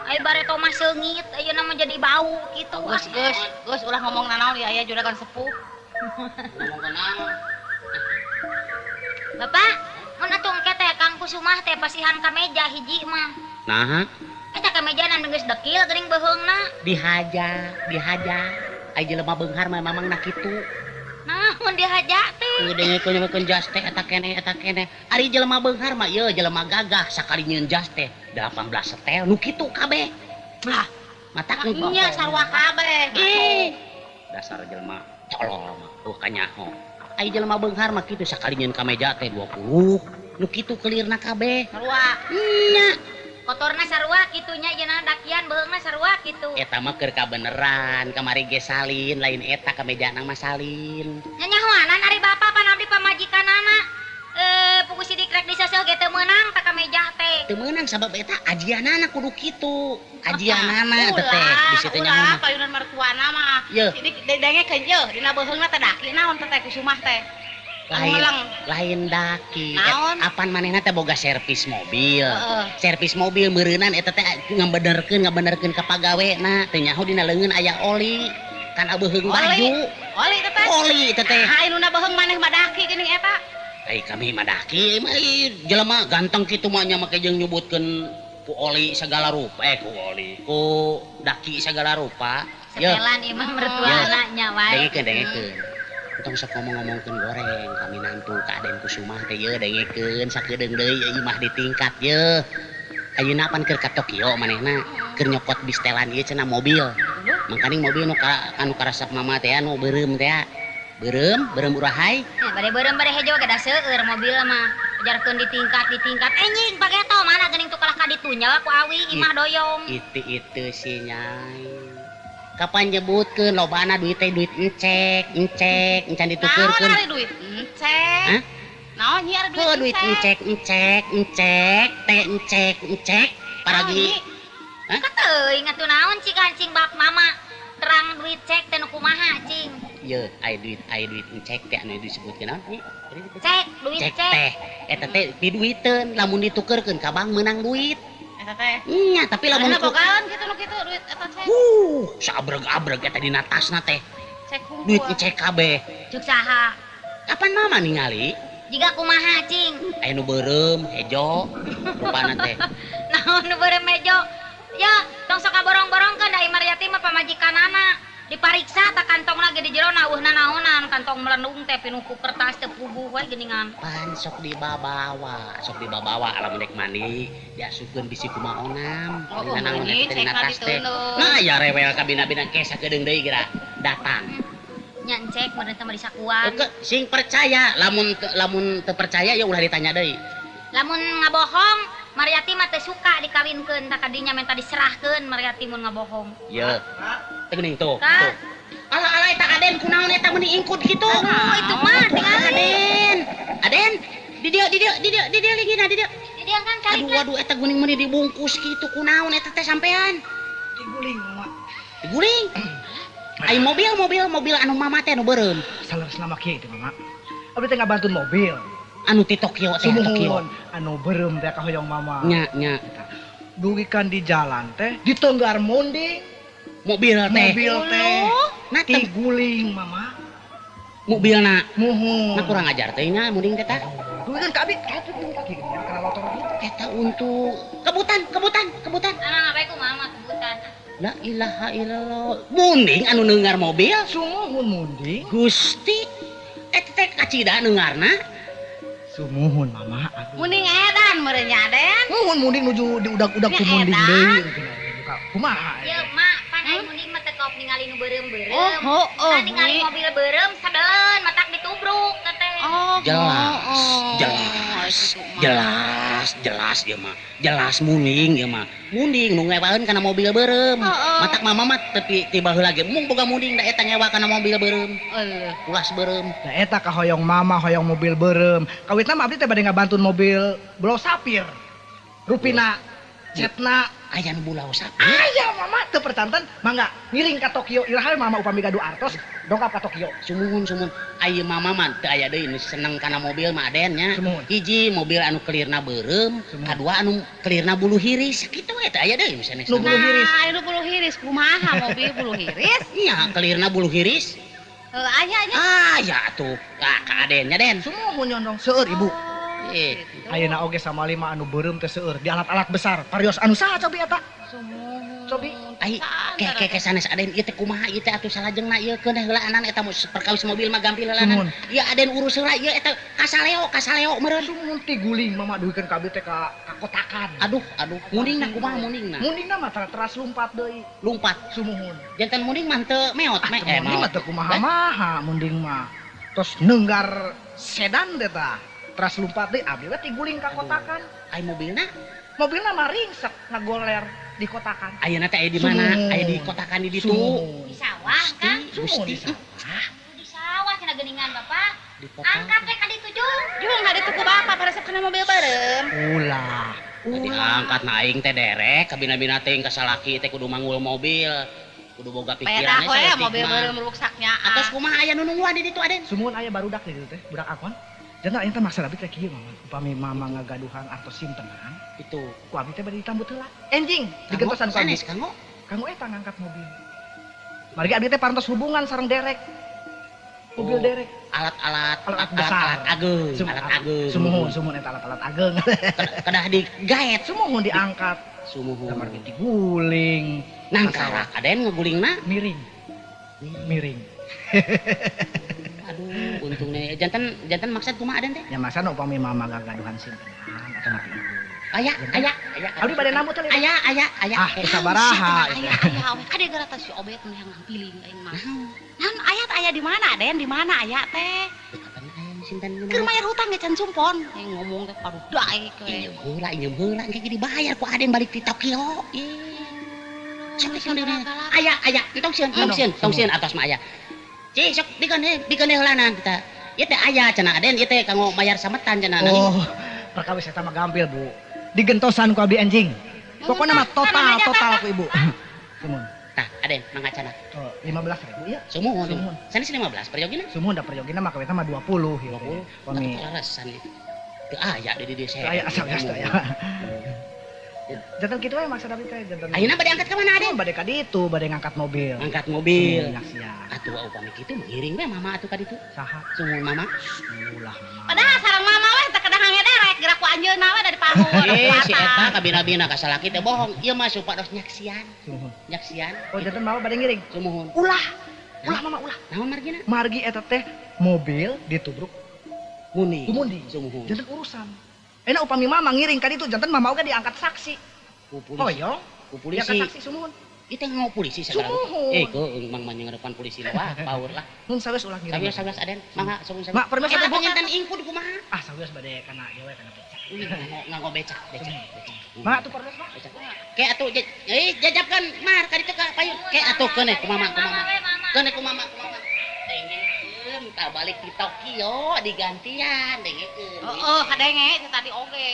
Ai bareto mah seungit, ayeuna mah jadi bau kitu. Geus geus geus ulah ngomong nanaon ya aya juragan sepuh. Ngomong naon? Bapak, mun atuh engke teh Kang Kusumah teh pasihan kameja hiji mah. Naha? Eta kamejana geus dekil geuning beuheungna. Dihaja, dihaja. Ai jelema beunghar mah mamang na kitu. Naon dihaja teh? Ngedengekeun nyekeun jas teh eta keneh eta keneh. Ari jelema beunghar mah ieu jelema gagah sakali nyieun jas teh 18 setel nu kitu kabeh. Lah, matak nya sarua kabeh. Ih, dasar jelema colol mah tuh kanyaho. Ai jelema beunghar mah kitu sakali nyieun kameja teh 20 nu kitu kelirna kabeh. Sarua. Nya. Kotorna sarua kitunya yeuna dakian beuheungna sarua kitu. Eta mah keur kabeneran, kamari ge salin, lain eta kamejana mah salin. Nyanyahoanan ari bapa pan abdi pamajikanana. Pugu sidik rek disaseuh ge teu meunang ta kameja teh. Teu meunang sabab eta ajianana kudu kitu. Ajianana teh teh bisi teh nyaho Ulah mah. Payunan mertuana mah. Yeuh. Ini dengekeun yeuh dina beuheungna teh daki naon teh teh Kusumah teh. Lain Ngeleng. Lain daki. Naon? Apan manehna teh boga servis mobil. Heeh. Servis mobil meureunan eta teh ngabenerkeun ngabenerkeun ka pagawena. Teu nyaho dina leungeun aya oli. Kan beuheung Oli. baju. Oli teh teh. Oli teh teh. Nah, anu na beuheung maneh mah daki geuning eta. Ai kami mah daki mah jelema ganteng kitu mah nya make jeung nyebutkeun ku oli segala rupa, eh, ku oli, ku daki segala rupa. Yeuh. Setelan ieu mah mertuana nya wae. Dengekeun, dengekeun. Entong sok ngomong-ngomongkeun goreng kami nantu ka Aden Kusumah teh yeuh, dengekeun sakedeung deui ieu imah ditingkat yeuh. Ayeuna pan keur ka Tokyo manehna keur nyokot bistelan ieu cenah mobil. Mangkaning mobil nu ka anu karesep mama teh anu beureum teh, beureum beureum urahai. Eh, bade beureum bade hejo ge da seueur mobil mah. Ajarkeun ditingkat ditingkat enjing pageto mana geuning tuh kalah ka ditunya ku awi imah doyong. Itu si Nyai. Kapan nyebutkeun lobana duit teh duit encek, encek, encan ditukeurkeun. Naon ari duit encek? Hah? Naon nyi ari duit? Oh, duit encek, encek, encek, teh encek, encek. Paragi. Hah? Kateuing atuh naon cik kancing bab mama. Terang duit cek teh nu kumaha cing? Ye, ai duit encek teh anu disebutkeun naon? Cek, duit cek. Cek. Teh. Eta teh piduiteun lamun ditukeurkeun ka bank meunang duit. Eta teh. Nya, tapi lamun Lamun bogaan kitu nu kitu duit eta cek. Sabreg-abreg eta dina tasna teh. Cek hungkul. Duit encek kabeh. Cuk saha? Kapan mama ningali? Jiga kumaha cing? Aya nu beureum, hejo, rupana teh. Naon nu beureum hejo? Ya, tong sok kaborong-borongkeun da Maryati mah pamajikanana. Dipariksa tak kantongna ge di jero eueuh naonan, kantong melendung teh pinuh ku kertas teu puguh we geuningan. Pan sok dibabawa lamun rek mandi diasupkeun bisi kumaha onam. Oh, Dina naon ini eta teh dina cekna tas teh. diteundeun. Nah, ya rewel ka bina-bina ke sakedeung deui geura datang. Nya encek meureun teh mah disakuan. Oke, sing percaya, lamun lamun teu percaya ya ulah ditanya deui. Lamun ngabohong, Maryati mah teu suka dikawinkeun tak kadinya minta diserahkeun Maryati mun ngabohong. Ye. Teu geuning tuh, Kak. tuh. Alah alah eta Aden kunaon eta meuni ingkut kitu? Oh, itu mah tingali. Aden. Aden, di dieu di dieu di dieu di dieu ligina di dieu. Di dieu kan cari. Aduh aduh eta geuning meuni dibungkus kitu kunaon eta teh sampean? Diguling, Mama. Diguling. Ai mobil mobil mobil anu mama teh anu beureum. Salah selama kieu itu, Mama. Abdi teh ngabantun mobil. Anu ti Tokyo teh Tokyo. Sumuhun anu beureum teh kahoyong Mama. Nya nya. Dugi kan di jalan teh ditenggar munding. Mobil teh. Mobil teh. Nah, teu Diguling, Mama. Mobilna. Muhun. Nah, kurang ajar teh nya munding teh tah. Dugi kan ka abdi katu kaki geuning kana lotor gitu. Eta untuk kebutan kebutan kebutan. Anak ngapain ku mama kebutan. La ilaha illallah. Munding anu neungar mobil. Sumuhun munding. Gusti. Eta teh kacida neungarna. Sumuhun, Mama. Aduh. Munding edan meureun nya Aden. Muhun munding nuju diudag-udag ku Nya munding edan. deui. Buka kumaha? Ya, mak, pan ai munding mah teu kaop ningali nu beureum-beureum. Oh, oh, Kan ningali mobil beureum sabeleun matak ditubruk teh teh. Oh, Jelas, oh, jelas, itu mah. Jelas, jelas ieu mah. Jelas munding ieu mah. Munding nu ngewaeun kana mobil beureum. Heeh. Matak mama mah tepi ti baheula ge mung boga munding da eta ngewa kana mobil beureum. Eueuh. Ulas beureum. Nah, eta kahoyong mama hoyong mobil beureum. Kawitna mah abdi teh bade ngabantun mobil Blow Sapir. Rupina Cetna Aya nu bulau sapi. Aya mama teu percanten mangga ngiring ka Tokyo iraha mama upami gaduh artos dongkap ka Tokyo. Sumuhun sumuhun. Aya mama mah teu aya deui nu seneng kana mobil mah Aden nya. Sumuhun. Hiji mobil anu kelirna beureum, Sumuhun. Kadua anu kelirna bulu hiris. Kitu we teu aya deui nu sanes. Nu bulu hiris. Nah, anu bulu hiris kumaha mobil bulu hiris? Nya kelirna bulu hiris. Heuh aya nya. Aya atuh. Ka ka Aden nya Den. Sumuhun nyondong seueur ibu. Oh, Eh. gitu. Ayeuna oge sama lima anu beureum teh seueur di alat-alat besar. Parios anu saha cobi eta? Sumuhun. Cobi. Ai ke ke ke sanes Aden ieu teh kumaha ieu teh atuh salajengna ieu keun heulaanan eta perkawis mobil mah gampil heulaanan. Sumuhun. Ieu Aden urus heula ieu eta kasaleo kasaleo meureun. Sumuhun tiguling mama duikeun ka abdi teh ka kotakan. Aduh aduh mundingna kumaha mundingna? Mundingna mah teras lumpat deui. Lumpat. Sumuhun. Janten munding mah teu meot Ah, me teu munding mah teu kumaha-maha munding mah. Tos neunggar sedan teh tah. Teras lumpat deui abdi we tiguling ka kotakan. Ai mobilna? Mobilna mah ringsek ngagoler di kotakan. Ayeuna teh aya di mana? Sumuhun. Aya di kotakan di ditu. Sumuhun. Di sawah kan? Sumuhun di Gusti. sawah. Di sawah cenah geuningan Bapak. Di kotakan. Angkat we ka ditu Jung. Jung hade tuku bapak paresep kana mobil beureum. Ulah. Diangkat na aing teh derek kabina-bina teh ka salaki teh kudu manggul mobil. Kudu boga Pedah pikiran we mobil beureum ruksaknya. Atos kumaha aya nu nungguan di ditu Aden? Sumuhun aya barudak di ditu teh, budak akon. Jangan aya teh maksud abdi teh kieu mama. Upami mama ngagaduhan artos simpenan, Itu. ku abdi teh bade ditambut heula. Enjing digentosan ku abdi. Sanes kanggo. Kanggo eta ngangkat mobil. Margi abdi teh parantos hubungan sareng derek. Mobil Oh. derek. Alat-alat Alat besar. alat ageung, alat ageung. Sumuhun, sumuhun eta alat-alat ageung. Kedah digaet. Sumuhun diangkat. Sumuhun. Margi diguling. Nangkarak Aden ngegulingna. Miring. Miring. Aduh, untungnya jantan jantan maksud kumaha Aden teh? Ya masa upami mama ngagaduhan simpenan atau napi ibu. Aya, aya, aya. Abdi bade nambut teh. Aya, aya, aya. Ah, teu sabaraha. Aya aya we kade gara teh si Obet nu yang piling aing mah. Naon aya teh aya di mana Den? Di mana aya teh? Kapan aya simpen Keur mayar hutang ge can sumpon. Aing ngomong teh parudaek we. Injem heula engke dibayar ku Aden balik di Tokyo. Ih. Sok sok aya, aya, entong sieun, tong sieun, tong sieun atos mah aya. Ci, sok dikeun dikeun heulanan kita. Ieu teh aya cenah Aden, ieu teh kanggo mayar sametan cenah. Oh, perkawis eta mah gampil, Bu. Digentosan ku abdi anjing. Pokoknya mah total total ku ibu. Sumuhun. Tah, Aden, mangga cenah. Oh, 15.000 iya. Sumuhun. Sumuhun. Sanes 15 perjogina. Sumuhun da perjogina mah kawetna mah 20 ieu teh. 20. Pami Kaleresan ieu. Teu aya di dieu saya. aya asal gas teh aya. Jantan kitu we maksud abdi teh jantan. Ayeuna bade angkat ka mana Aden? Bade ka ditu, bade ngangkat mobil. Angkat mobil. Sumuhun nyaksian. Atuh upami kitu mengiring we mama atuh ka ditu. Saha? Sumuhun mama. Ulah mama. Padahal sareng mama we teh kedah ngederek gerak ku anjeunna we dari panggung. Eh, si eta kabina-bina ka salaki teh bohong. Ieu mah supados nyaksian. Sumuhun. Nyaksian. Oh, jantan mama bade ngiring. Sumuhun. Ulah. Ulah mama ulah. Naon margina? Margi eta teh mobil ditubruk Munding. ku munding. Sumuhun. Jantan urusan. Enak upami mama ngiring ka ditu jantan mama oge diangkat saksi. Ku polisi. Hoyong, Ku diangkat polisi. saksi sumuhun. Ieu teh nganggo polisi sagala. Sumuhun. Eh, keung mang mah depan polisi lah, wah, power lah. Mun sawios ulah ngiring. Sawios sawios Aden, mangga sumuhun sawios. Mak, permisi, Eta Bu. panginten ingkud kumaha? Ah, sawios bade kana ieu we kana becak. Wih, nganggo becak, becak, becak. Mak atuh permisi, Mak. Becak. Ke atuh jajabkan mar ka ditu ka payun. Ke atuh keun kumaha kumaha. Keun kumaha kumaha. Dengekeun tah balik di Tokyo digantian dengekeun. Heeh, kadenge teh tadi oge.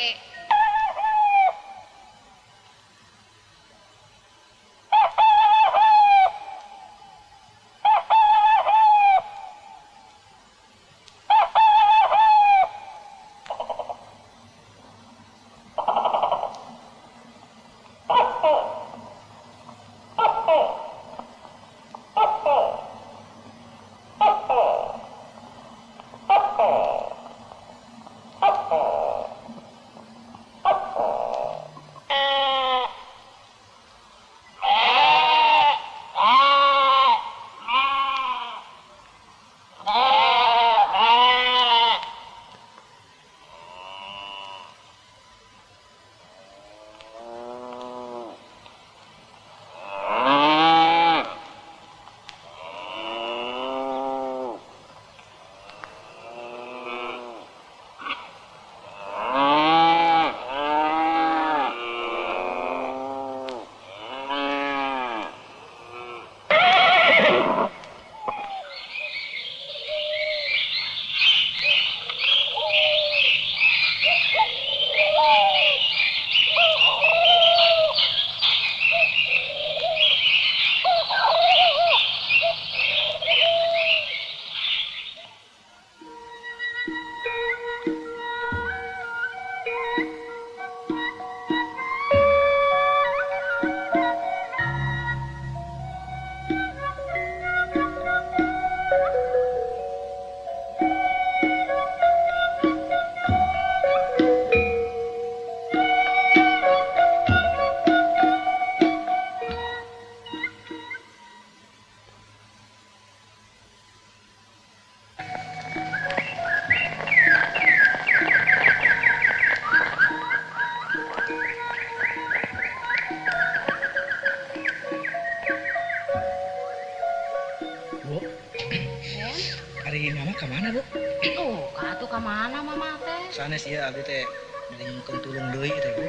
Tuh, ka atuh ka mana mama teh? Sanes ieu abdi teh bade nyungkeun tulung deui teh, Bu.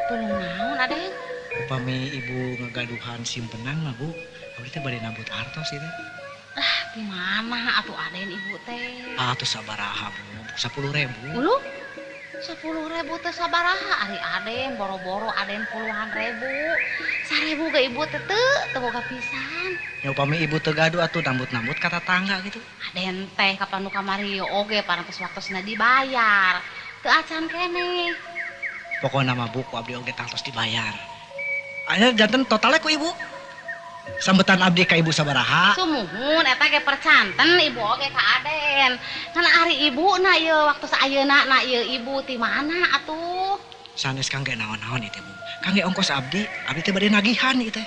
Tulung naon, Aden? Upami ibu ngagaduhan simpenan mah, Bu. Abdi teh bade nambut artos ieu teh. Ah, di mana atuh Aden ibu teh? Ah, teu sabaraha, Bu. 10.000. Ulu? 10.000 teh sabaraha ari Aden, boro-boro Aden puluhan ribu. 1.000 ge ibu teh teu boga pisan. Ya upami ibu teu gaduh atuh nambut-nambut ka tatangga gitu. Aden teh kapan nu kamari oge parantos waktosna dibayar. Teu acan keneh. Pokona mah Bu, ku abdi oge tangtos dibayar. Aya janten totalnya ku ibu. Sambetan abdi ka ibu sabaraha? Sumuhun eta ge percanten ibu oge ka Aden. Ngan ari ibu na ieu waktu ayeuna na ieu ibu ti mana atuh? Sanes kangge naon-naon ieu teh, Bu. Kangge ongkos abdi, abdi teh bade nagihan ieu teh.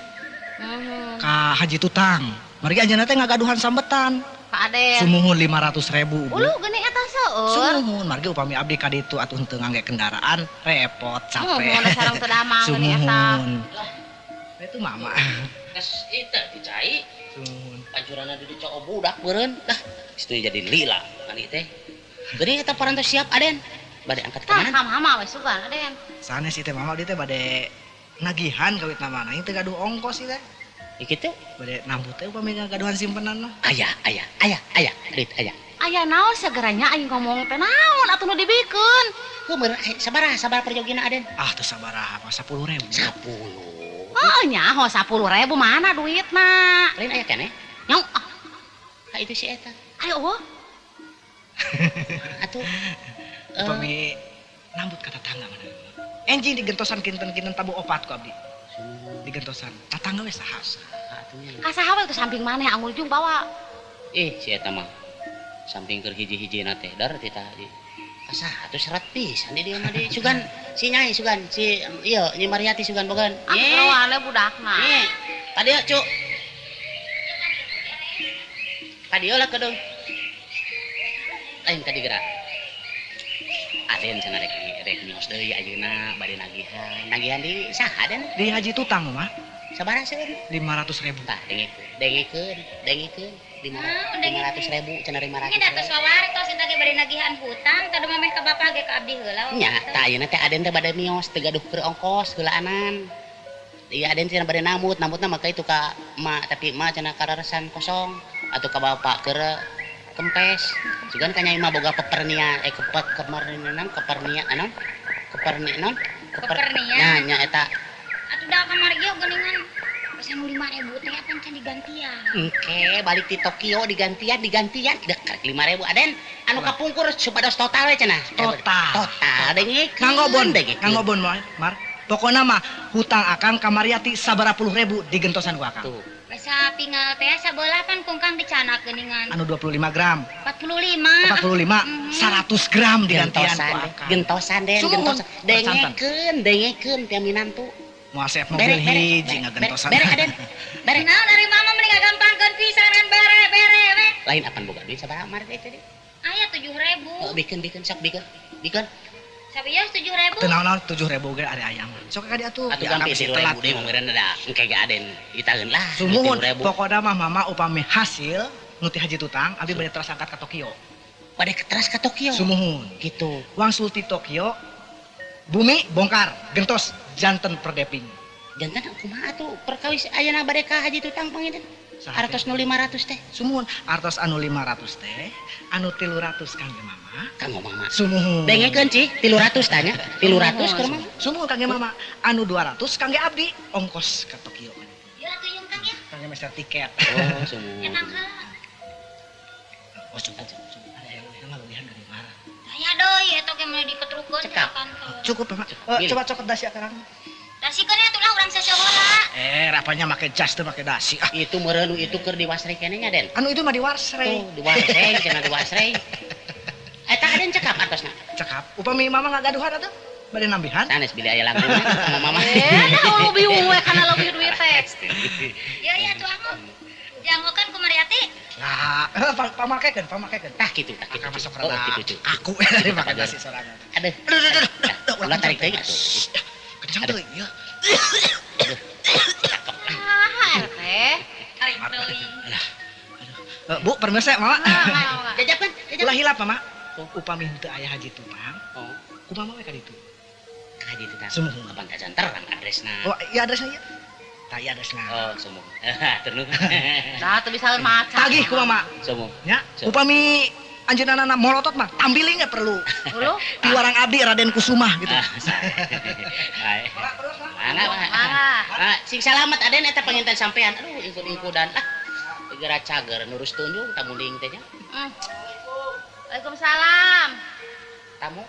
Ka Haji Tutang. Margi anjeunna teh ngagaduhan sambetan. Ka Aden. Sumuhun 500.000, Bu. Ulu geuning eta seueur. Sumuhun margi upami abdi ka ditu atuh henteu ngangge kendaraan, repot, capek. Sumuhun sareng teu damang geuning eta. Sumuhun. Itu mama. Geus ieu dicai. Sumuhun. Pancuranna di cowok budak beureun. Dah, situ jadi lila kan ieu teh. Geuning eta parantos siap Aden. Bade angkat ka Tah, mana? ka mama we sugan Aden. Sanes ieu teh mama abdi teh bade nagihan kawit namana ieu teh gaduh ongkos ieu teh. Ya kitu. Bade nambut teh upami ngagaduhan simpenan mah. Aya, aya, aya, aya, duit aya. Aya naon segeranya aing ngomong teh naon atuh nu dibikeun. Heuh meureun sabaraha sabaraha perjogina Aden? Ah teu sabaraha mah 10.000. 10. Oh nyaho 10.000 mana duitna? Lain aya keneh? Nyong. Ah. Ka itu si eta. Ayo eueuh. Atuh upami nambut ka tatangga mana. Enjing digentosan kinten-kinten tabu opat ku abdi. Digentosan. Tatangga we saha? Ka saha we teh samping maneh angul jung bawa. Ih, si eta mah samping keur hiji-hijina teh dar ti tadi. Ka saha atuh seret pisan di dieu mah di sugan si Nyai sugan si ieu Nyi Mariati sugan bogan. Ah, rawane budakna. Ye. Ka dieu, Cuk. Ka dieu lah kedeung. Lain ka digerak. Aden cenah rek mios deui ayeuna bade nagihan. Nagihan di saha Den? Di Haji Tutang mah. Sabaraha seueur? 500.000. Tah dengekeun, dengekeun, dengekeun. 500.000 cenah 500. Ini da tos wawari tos eta ge bade nagihan hutang tadi mah meh ka bapak ge ka abdi heula. Nya, tah ayeuna teh Aden teh bade mios teu gaduh keur ongkos heulaanan. Iya Aden cenah bade nambut, nambutna mah ka itu ka emak, tapi emak cenah kararesan kosong atuh ka bapak keur kempes. Sugan ka nyai mah boga pepernia, kepernia, kepernia, naon? Kepernia, naon? Kepernia. Nya, nya eta. Atuh da kamari ieu geuningan geus anu 5.000 teh apan can digantian. Engke balik di Tokyo digantian, digantian dek 5.000 Aden. Anu kapungkur supados total we cenah. Total. Total dengekeun. Nganggo bon, dengekeun. nganggo bon Mar. Pokona mah hutang akang ka Mariati sabaraha puluh ribu digentosan ku akang. Tuh. Basa pinggal teh sabelah pan kungkang dicanak geuningan. Anu 25 gram. 45. 45, 100 gram digantian ku akang. Gentosan Den, Sumuhun. gentosan. Dengekeun, dengekeun teh minantu. Moal seep mobil Bere, bere, hiji bere, ngagentosan. bere, Aden. Bere. Naon ari mama meni ngagampangkeun pisan kan bere bere we. Lain apan boga duit sabaraha mar teh tadi? Aya 7.000. Oh, bikeun, bikeun sok bikeun. Bikeun. Sabios 7.000. Teu naon-naon 7.000 ge ari ayam. Sok ka dieu atuh. Atuh Dianggap gampil si 3.000 telat. deui mah meureun da. Engke ge Aden itaeun lah. Sumuhun, 3.000. pokona mah mama upami hasil nu ti Haji Tutang abdi bade teras angkat ka Tokyo. Bade teras ka Tokyo. Sumuhun. Gitu. Wangsul ti Tokyo bumi bongkar gentos janten perdeping. Janten kumaha atuh perkawis ayeuna bade ka Haji Tutang panginten? Saha teh? Artos nu 500 teh. Sumuhun, artos anu 500 teh, anu 300 kangge mama. Kanggo mama. Sumuhun. Dengekeun cih, 300 tanya. 300 keur mama. Sumuhun kangge mama, anu 200 kangge abdi ongkos ka Tokyo. Ieu atuh jeung Kang ya. Kangge meser tiket. Oh, sumuhun. Emang heula. Oh, cukup. Ada yang mah leuwihan dari marah. Aya deui eta ge meuni diketrukeun Cekap. ka kantor. Cukup, Mama. Pilih. Coba cokot dasi akang. Dasikeun atuh lah urang sasaheula. Rapanya make jas teu make dasi. Ah, Itu meureun itu keur diwasrei keneh nya, Den. anu itu mah diwasrei. Tuh, diwasrei, cenah diwasrei. Eta Aden cekap artosna. Cekap. Upami mama ngagaduhan atuh? Bade nambihan? Sanes bilih aya langkungna sama mama. Dah lu bingung we kana leuwih duit teh. Ya ya atuh aku. Dianggokeun ku Mariati. Lah, pamakekeun, pamakekeun. Tah kitu, tah kitu. Akang masuk Oh, rada. kitu, Cu. Aku dari make dasi sorangan. Aduh. Aduh, aduh, aduh. Aduh, Ulah tarik teuing atuh. Kencang teuing, ya. Cakep. Ah, teh. Tarik deui. Alah. Aduh. Bu, permisi, Mama. Mangga, mangga. Jajapan, jajapan. aja. Ulah hilap Mama. Upami henteu aya Haji Tutang. Oh, Kumaha we ka ditu? Ka Haji Tutang. Sumuhun. Kapan tajan terang adresna. Oh, iya adresna ieu. Tah ieu adresna. Oh, sumuhun. Hatur nuhun. Dah teu bisa maca. Tagih ku Mama. Sumuhun. Nya, upami anjeunna molotot mah tambiling perlu. Uluh. Piwarang abdi Raden Kusumah gitu. Ah, sae. Mangga, mangga. Mangga. Ah, sing salamet Aden eta panginten sampean. Aduh, ingkut-ingkudan ah. Geura cager nurus tunjung tamu ding teh nya. Waalaikumsalam. Tamu.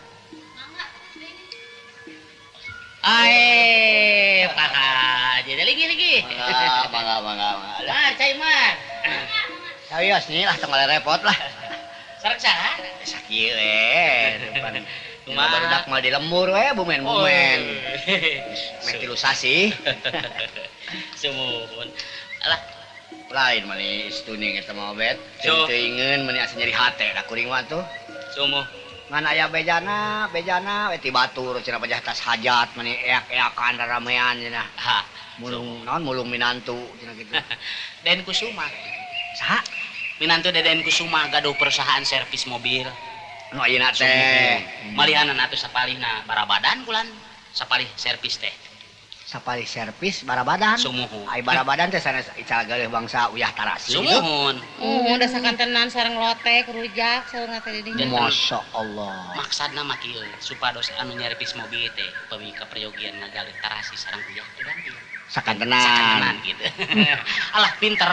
Ae, Pak Haji, lagi lagi. Mangga, mangga, mangga, mangga. Mar, cai mar. Serius nih lah, tong repot lah. Sareng saha? Sakieu we, depan. Kumaha barudak mah di lembur we, bumen-bumen. Meh tilu sasih. Sumuhun. Alah, lain mani istuning eta mah bet. So. Teuingeun mani asa nyeri hate da kuring mah tuh. Sumuh. Ngan aya bejana, bejana we ti batur cenah pajah tas hajat mani eak-eakan raramean cenah. Ha, mulung naon mulung minantu cenah kitu. Den Kusuma. Saha? Minantu Deden Kusuma gaduh perusahaan servis mobil. Nu ayeuna teh. Malihanan atuh sapalihna barabadan kulan. Sapalih servis teh. Sapalih servis barabadan. Sumuhun. Ai barabadan teh sanes ical galeuh bangsa uyah tarasi. Sumuhun. Udah sakantenan sareng lotek rujak saurna teh di dinya. Masya Allah. Maksudna mah kieu supados anu nyervis mobil teh upami kaperyogian ngagaleuh tarasi sareng uyah teh gampil. Sakantenan. Sakantenan gitu. Alah pinter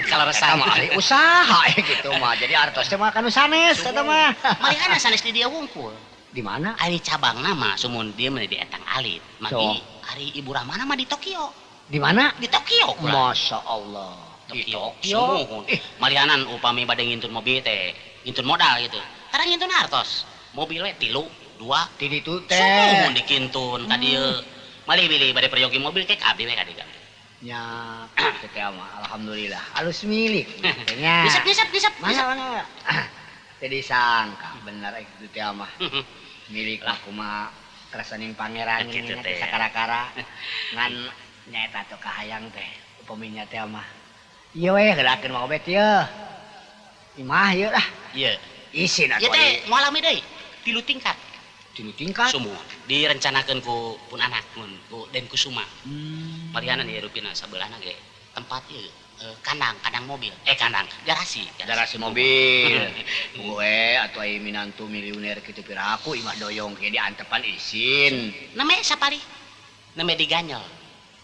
kaleresan. Eta mah ahli usaha gitu mah. Jadi artos teh mah kanu sanes eta mah. Malihana sanes di dieu wungkul. Di mana? Ari cabangna mah sumun dieu mah di Etang Alit. Magi ari Ibu Rahmana mah di Tokyo. Di mana? Di Tokyo. Masya Allah. Di Tokyo. Sumuhun. Malihanan upami bade ngintun mobil teh, ngintun modal gitu. Tara ngintun artos. Mobil we 3, 2, Di ditu teh. Sumuhun dikintun ka dieu. Malih bilih bade peryogi mobil teh ka abdi we ka dieu. Nya, kitu teh mah alhamdulillah. Alus milik. Nya. Nisep nisep nisep. Mana mana. Teu disangka bener kitu teh mah. Milik aku mah kersaning pangeran Kitu nya teh. Sakara-kara. Ngan nyaeta atuh kahayang teh upami nya teh mah. Ieu we gerakeun mah obet ieu. Imah ieu lah. Ieu. Isin atuh. Ieu teh moal lami deui. 3 tingkat. 3 tingkat. Sumuhun. Direncanakeun ku pun anak mun ku Den Kusuma. Marianan ieu rupina sabelahna ge tempat ieu kandang, kandang mobil. Kandang, garasi, garasi mobil. Gue atuh ai minantu miliuner kitu piraku imah doyong ge diantepan isin. Name sapalih. Name diganyel.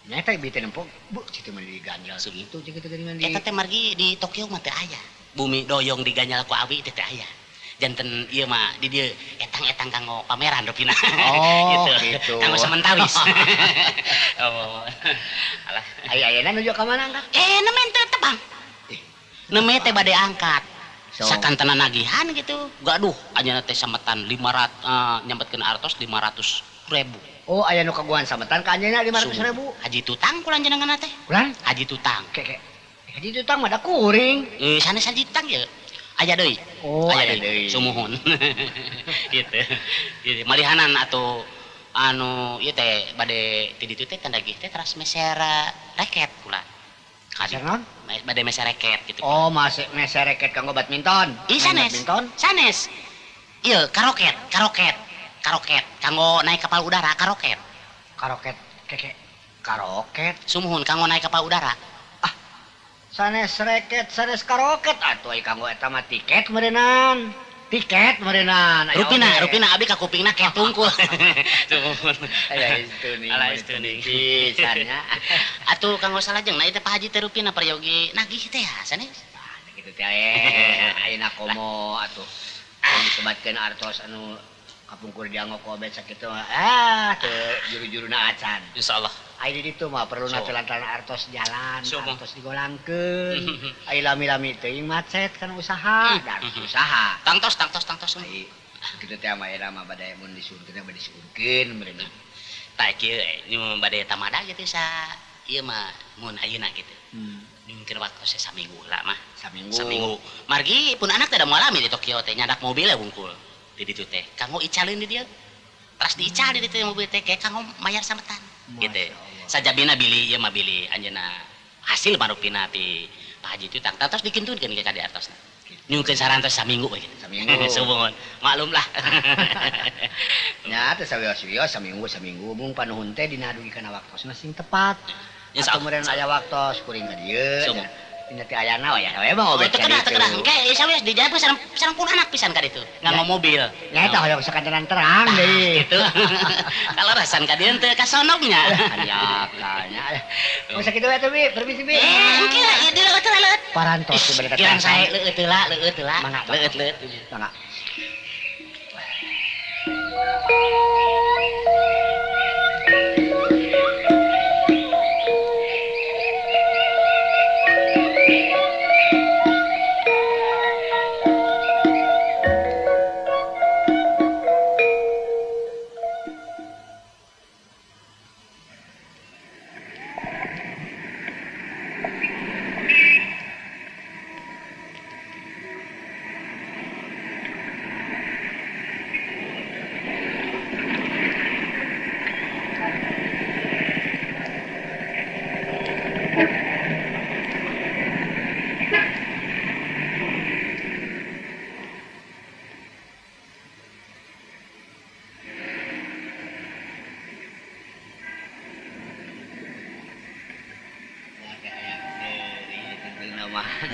Nya teh bi teh nempo, bu situ mah diganyel Sumuhun. kitu jeung kitu geuningan di. Eta teh margi di Tokyo mah teu aya. Bumi doyong diganyel ku awi teh teu aya. Janten ieu mah di dieu etang-etang kanggo pameran rupina. Oh, gitu. Kanggo samentawis. Oh. Alah. Ai ayeuna nuju ka mana angkat? Neme teu tebang. Neme teh bade angkat. So. Sakantenan nagihan gitu. Gaduh anjeunna teh sametan 500 nyambetkeun artos 500.000. Oh, aya nu kaguan sametan ka anjeunna 500.000. Haji Tutang kula jenenganna teh. Kulan? Haji Tutang. Keke. Haji Tutang mah da kuring. Sanes Haji Tutang ye. Aya deui. Oh, aya aya deui. Sumuhun. Gitu. Gitu. Malihanan atuh anu ieu teh bade ti ditu teh tandagih teh teras meser reket kula. Meser naon? Bade meser reket gitu. Oh, masih meser reket kanggo badminton. Ih, sanes. Badminton? Sanes. Ieu karoket, karoket. Karoket kanggo naik kapal udara, karoket. Karoket, keke. Karoket. Sumuhun kanggo naik kapal udara. Ah, sanes reket, sanes karoket atuh ai kanggo eta mah tiket meureunnan. Tiket meureunnan. Rupina, rupina abdi ka kupingna ket tungkul. Sumuhun. Aya istuning. Ala istuning. Pisan nya. Atuh kanggo salajengna ieu teh Pak Haji teh rupina peryogi nagih teh ya sanes. Tah kitu teh ayeuna komo atuh. Disebatkeun artos anu kapungkur dianggo ku obet sakitu mah ah teu juru-juruna acan. Insyaallah. Ai di ditu mah perluna So. teh lantaran artos jalan, So. artos digolangkeun. Ai lami-lami teuing macet kan usaha, dan usaha. Tangtos, tangtos, tangtos. Ai kitu teh mah ayeuna mah bade mun disuhunkeun bade disuhunkeun meureunna. Tah kieu ini bade tamada gitu sa ieu mah mun ayeuna gitu. Mungkin waktu saya saminggu lah mah. Saminggu. Saminggu. Margi pun anak teh da moal lami di Tokyo teh nyandak mobil ya wungkul. Di ditu teh kanggo icalin di dieu. Teras diical di ditu mobil teh kayak kanggo mayar sametan. Gitu. Sajabina bilih ieu mah bilih anjeunna hasil marupina ti Pak Haji Tutang. Terus dikintunkeun ke ka di artosna. Nyungkeun sarantos saminggu we gitu. Saminggu. Sumuhun. Maklum lah. Nya teh sawios-wios saminggu mung panuhun teh dina dugi kana waktosna sing tepat. Ya Atuh meureun aya waktos kuring ka dieu. Dina teh ayana wayah we mah obet ka ditu. Engke sawios di jalan sareng pun anak pisan ka ditu. Nganggo mobil. Nya eta hoyong sakantenan terang deui. Gitu. Kalarasan ka dieu teu kasonognya. Nya. Oh sakitu we atuh Bi, permisi Bi. Engke ieu di leueut leueut. Parantos bade Kirang sae leueut heula, leueut heula. Mangga. Leueut leueut. Mangga.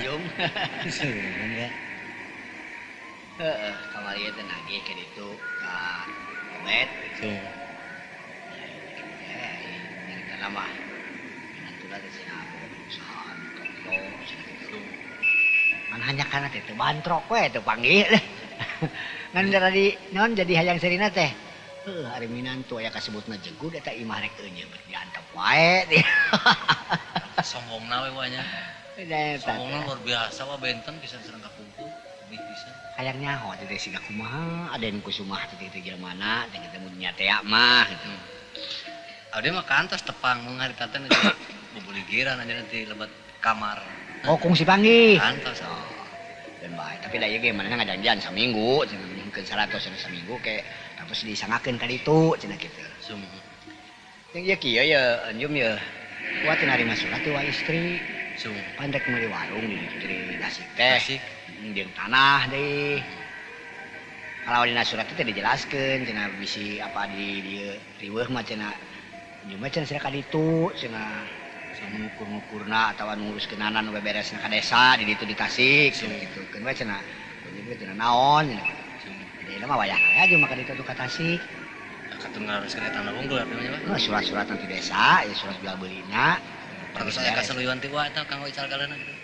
Jum. Heeh, kamari teh nagih ka ditu ka Obet. Nyarita mah minantuna teh cenah boga perusahaan Tokyo cenah kitu. Ngan hanya kana teh teu bantrok we teu panggih. Ngan tadi naon jadi hayang serina teh. Heuh, ari minantu aya kasebutna jegud eta imah rek eunyeun diantep wae. Sombongna we wa nya. Sombongna luar biasa wa benten pisan sareng kapungkur lebih pisan. Hayang nyaho teh siga kumaha Aden Kusumah teh teh jelema teh ketemu nya teh mah gitu. Abdi mah kantos tepang mung harita teh bubuligiran aja nanti lebat kamar. Oh kungsi panggih. Kantos. Oh. Dan bae tapi da ieu ge manehna ngajanjian saminggu cenah nyungkeun 100 cenah saminggu ke terus disangakeun ka ditu cenah kitu. Sumuhun. Jeung ieu kieu ye anjum ye. Kuat narima surat ti wa istri. Sumuhun. Pan rek meuli warung di ditu di Tasik teh. Tasik. Jeung tanah deui. Kalau dina surat teh dijelaskeun cenah bisi apa di dieu riweuh mah cenah anjum mah cenah ka ditu cenah ngukur-ngukurna atawa nguruskeunana nu beberesna ka desa di ditu di Tasik cenah kitu. Keun we cenah anjum teh cenah naon cenah kitu. Jadi mah wayah aja maka ditu ka Tasik. Katun ngaruskeun eta tanah unggul artinya mah. Oh, surat-surat nanti desa, ya surat jual beulina. Terus aya kasaluyuan ti wa eta kanggo ical kaleuna kitu.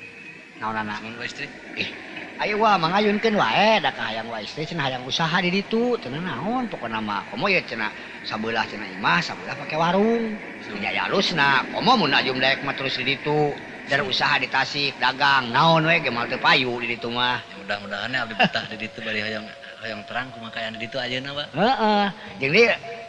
Naonana? Mun wa istri. Ih, ayo wa mangayunkeun wae da ka hayang wa istri cenah hayang usaha di ditu, cenah naon pokona mah komo ye cenah sabelah cenah imah, sabelah pake warung. Jaya alusna, komo mun ajum daek mah terus di ditu. Dari usaha di Tasik, dagang, naon we ge moal teu payu di ditu mah. Ya mudah-mudahan ya abdi betah di ditu bari hayang hayang terang kumaha kaayaan di ditu ayeuna, Pak. Heeh. Jeung deui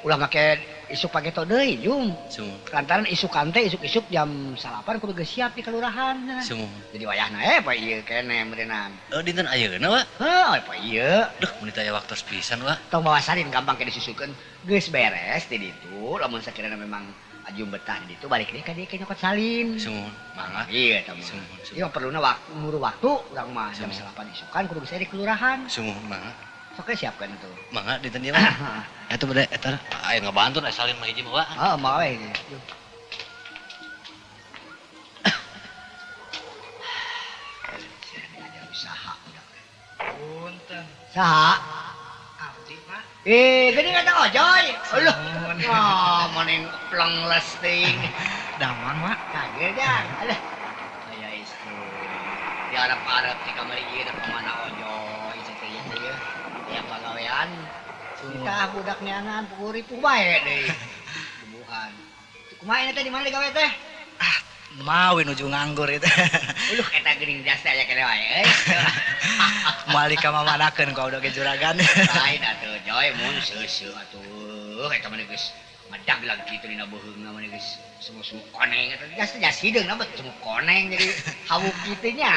ulah make isuk pageto deui, Jum. Sumuhun. Lantaran isukan teh isuk-isuk jam 9 kudu geus siap di kelurahan. Sumuhun. Jadi wayahna poe ieu keneh meureunang. Oh, dinten ayeuna, Pak? Heuh, poe ieu. Duh, mun teu aya waktos pisan, Pak. Tong bawa salin gampang ke disusukeun. Geus beres di ditu, lamun sakirana memang ajum betah di ditu balik deui ka dieu ke nyokot salin. Sumuhun. Mangga. Iya eta mah. Sumuhun. Ieu perluna waktu nguru waktu urang mah jam 9 isukan kudu geus di kelurahan. Sumuhun mangga. Sok siapkan tuh. Mangga dinten ieu mah. Eta bade eta aya ngabantu aya salin mah hiji mah, Pak. Heeh, mah we. Usaha budak. Punten. Saha? Abdi, Pak. Geuning eta ojoy. Aduh. Wah, maning plengles teuing. Damang, Pak. Kageu jang. Aduh. Aya istri. Diarep-arep ti kamari ieu da pamana ojoy teh ieu teh ieu. Aya pagawean. Kita budak neangan puguh ripuh bae deui. Bubuhan. Kumaha ini teh di mana digawe teh? Ah, mawi nuju nganggur itu. Uluh eta geuning jas teh aya keneh wae euy. Moal dikamamanakeun ku udah ge juragan. Lain atuh Joy mun seuseuh atuh eta mah geus ngedaglag kitu dina beuheungna mah geus semu-semu koneng eta jas teh jas hideung na semu koneng jadi hawuk kitu nya.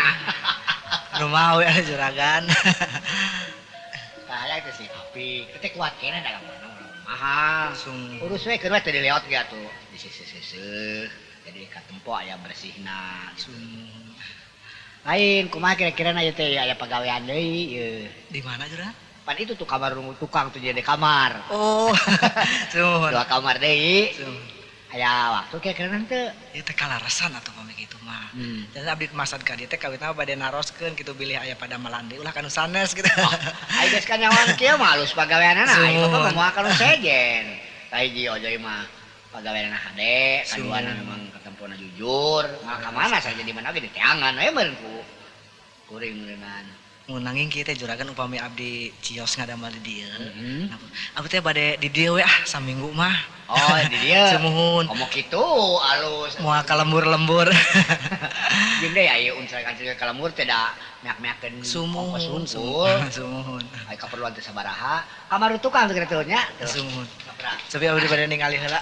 Nu mawi juragan. Tah teh si Apik teh kuat keneh dalam mana mahal. Sung. Urus we keun we teu dileot ge atuh diseuseuseuh. Jadi katempo aya bersihna. Sung. Lain kumaha kira-kira na ieu teh aya pagawean deui ieu. Di mana juragan? Pan itu tuh kamar tukang tuh jadi kamar. Oh. Sumuhun. Dua kamar deui. Aya waktu kira-kira henteu. Ieu teh kalarasan atuh pami kitu mah. Dan abdi masad ka dieu teh kawitna bade naroskeun kitu bilih aya padamelan deui ulah kanu sanes kitu. Ai geus kanyawan kieu mah alus pagaweanana. Ai bapak mah moal kanu sejen. Kahiji ojoy mah pagaweanana hade, kaduana memang katempona jujur. Mah ka mana saja di mana ge diteangan we meureun ku kuring meureunnan. Mun nanging kieu teh juragan upami abdi cios ngadamel di dieu. Abdi teh bade di dieu we ah saminggu mah. Oh, di dieu. Sumuhun. Komo kitu alus. Moal ka lembur-lembur. Jeung deui aya unsur kancil ka lembur teh da meak-meakeun Sumuhun. ongkos hungkul. Sumuhun. Aya kaperluan teh sabaraha. Kamar tukang teh kitu nya. Sumuhun. Tapi abdi bade ningali heula.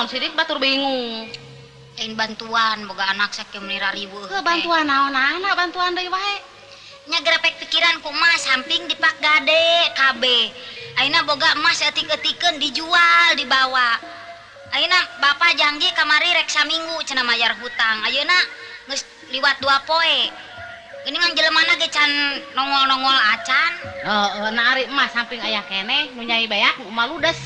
Sidik batur bingung. Lain bantuan boga anak sakieu meuni rariweuh. Heuh bantuan naon anak bantuan deui wae. Nya gerepek pikiran ku emas samping dipak gade kabeh. Ayeuna boga emas eutik-eutikeun dijual dibawa. Ayeuna bapak janji kamari rek saminggu cenah mayar hutang. Ayeuna geus liwat 2 poe. Geuningan jelemana ge can nongol-nongol acan. Heeh, na ari emas samping aya keneh nu nyai beak nu maludes.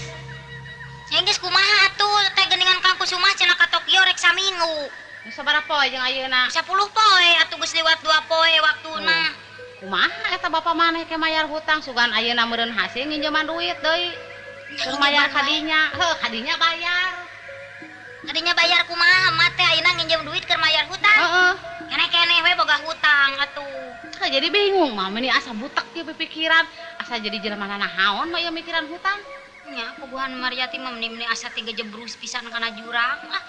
Nya geus kumaha atuh teh geuningan Kang Kusuma cenah ka Tokyo rek saminggu. Geus sabaraha poe jeung ayeuna? 10 poe atuh geus liwat 2 poe waktuna. Kumaha eta bapa maneh ke mayar hutang sugan ayeuna meureun hasil nginjeman duit deui. Keur mayar kadinya, heuh kadinya bayar. Kadinya bayar kumaha mah teh ayeuna nginjem duit keur mayar hutang? Heeh. Keneh-keneh we boga hutang atuh. Heuh jadi bingung mah meuni asa butek ieu pikiran, asa jadi jelema nanahaon mah ieu mikiran hutang. Nya puguhan Maryati mah meuni-meuni asa teh gejebrus pisan kana jurang ah.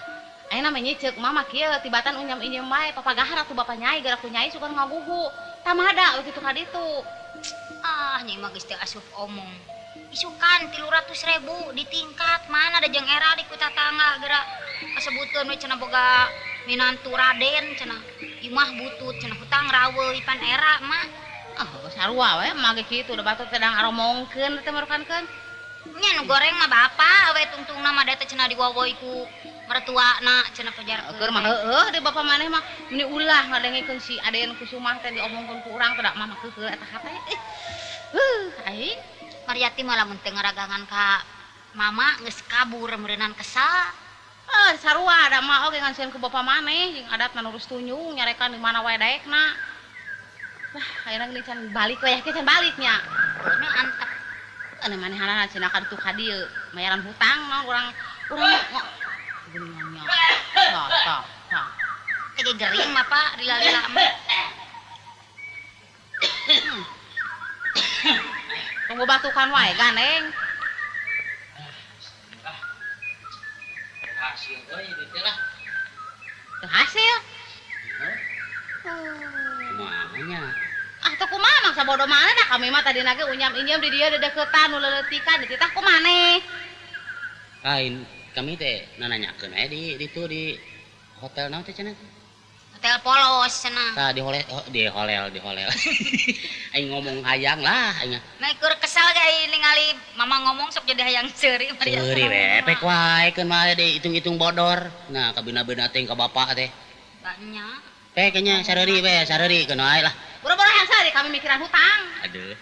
Ayeuna mah nyiceuk mama kieu tibatan unyam-inyem wae papagahar atuh bapa nyai gara ku nyai sugan ngagugu. Tamada we kitu ka ditu. Ah nyai mah geus teu asup omong. Isukan 300.000 ditingkat mana da jeung era di ku tatangga geura kasebutkeun we cenah boga minantu Raden cenah. Imah butut cenah hutang raweuh pan era mah. Ah sarua we mah ge kitu da batur teh dang aromongkeun teh marukankeun. Nya nu goreng mah bapa we tungtungna mah da teh cenah diwawoi ku mertuana cenah pajarkeun. Keur mah heueuh di bapa maneh mah meuni ulah ngadengekeun si Aden Kusumah teh diomongkeun ku urang teh da mah keukeul eta hate. Heuh aing Maryati mah lamun teu ngaragangan ka mama geus kabur meureunan kesal. Eh sarua da mah oge ngansieun ku bapa maneh jeung adatna nurus tunjung nyarekan di mana wae daekna. Wah ayeuna geuning can balik we can baliknya. Heeh antep. Ane manehana cenah ka ditu ka dieu mayaran hutang naon urang urang geuningan nya. Tah tah tah. Teh gering mah Pak lila-lila mah. Tunggu batukan wae gandeng. Hasil euy duit lah. Teu hasil. Kumaha nya? Ah teu kumaha mangsa bodoh maneh dah kami mah tadina ge unyam-inyam di dieu dedeukeutan nu leuleutikan dititah ku maneh. Lain kami teh nananyakeun aya di ditu di hotel naon teh cenah? Hotel Polos cenah. Tah di holel di holel di holel. Aing ngomong hayang lah aing. Nah keur kesal ge aing ningali mama ngomong sok jadi hayang seuri. Seuri we pek wae keun mah dihitung-hitung bodor. Nah kabina-bina teh ka bapak teh. Banyak. Teh kayaknya sareuri we sareuri keun wae lah. Boro-boro hayang sareuri kami mikiran hutang. Aduh.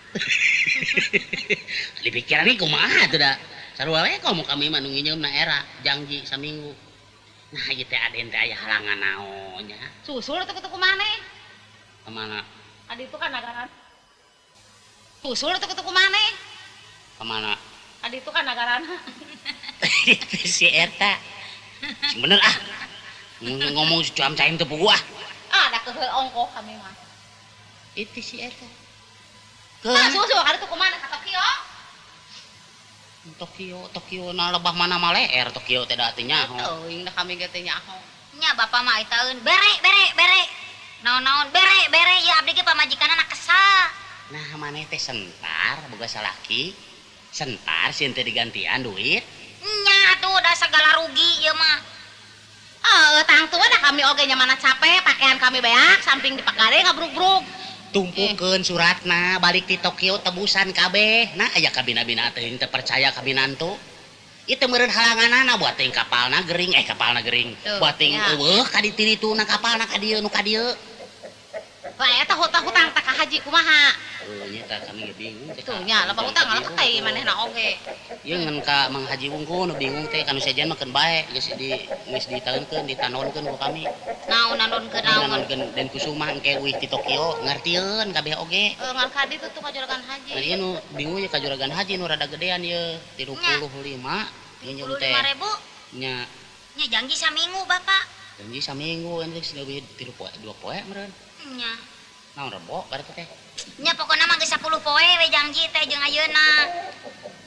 Dipikiran ieu kumaha atuh da. Sarua we komo kami mah nu nginjeumna era janji saminggu. Nah ieu teh aden teh aya halangan naon nya. Susul atuh ku maneh. Ka mana? Adi itu kan nagaran. Usul tuh kutu maneh. Ka mana? Adi itu kan nagarana. Si eta. Sing bener ah. Ngomong cuam caim teu puguh ah. Ah, ada keheul ongkoh kami mah. Itu si eta. Ah, susul kali tuh kumaha ka Tokyo? Tokyo, Tokyo na lebah mana maleer Tokyo teh da teu nyaho. Teuing da kami ge teu nyaho. Nya bapak mah itaeun bere bere bere. Naon-naon bere bere ieu abdi ge pamajikanna kesal. Nah, maneh teh sentar boga salaki. Sentar sieun teh digantian duit. Nya atuh da segala rugi ieu mah. Eh, tangtu da kami oge nya mana capek, pakaian kami beak, samping dipagade ngabruk-bruk. Tumpukeun suratna balik ti Tokyo tebusan kabeh. Nah, aya kabina-bina teh teu percaya ka minantu. Ieu teh meureun halanganana buat teuing kapalna gering, kapalna gering. Tuh, Buat teuing ya. eueuh ka dituna kapalna ka dieu nu ka dieu. Lah eta hutang-hutang teh ka haji kumaha? Heuh nya tah kami ge bingung teh. Tuh nya loba hutang ngalah teh manehna oge. Ieu ngan ka Mang Haji wungkul nu bingung teh kanu sejen mah keun bae geus di geus ditaeunkeun ditanonkeun ku kami. Naon nanonkeun naon? Nanonkeun Den Kusuma engke uih ti Tokyo ngartieun kabeh oge. Heuh ngan ka ditu tuh ka juragan haji. Ngan ieu nu bingung ye ka juragan haji nu rada gedean ye 35 nginjem teh. 35.000? Nya. Nya janji saminggu Bapak. Janji saminggu geus leuwih 3 poe 2 poe meureun. Nya. Naon rebo berarti teh? Nya pokona mah geus 10 poe we janji teh jeung ayeuna.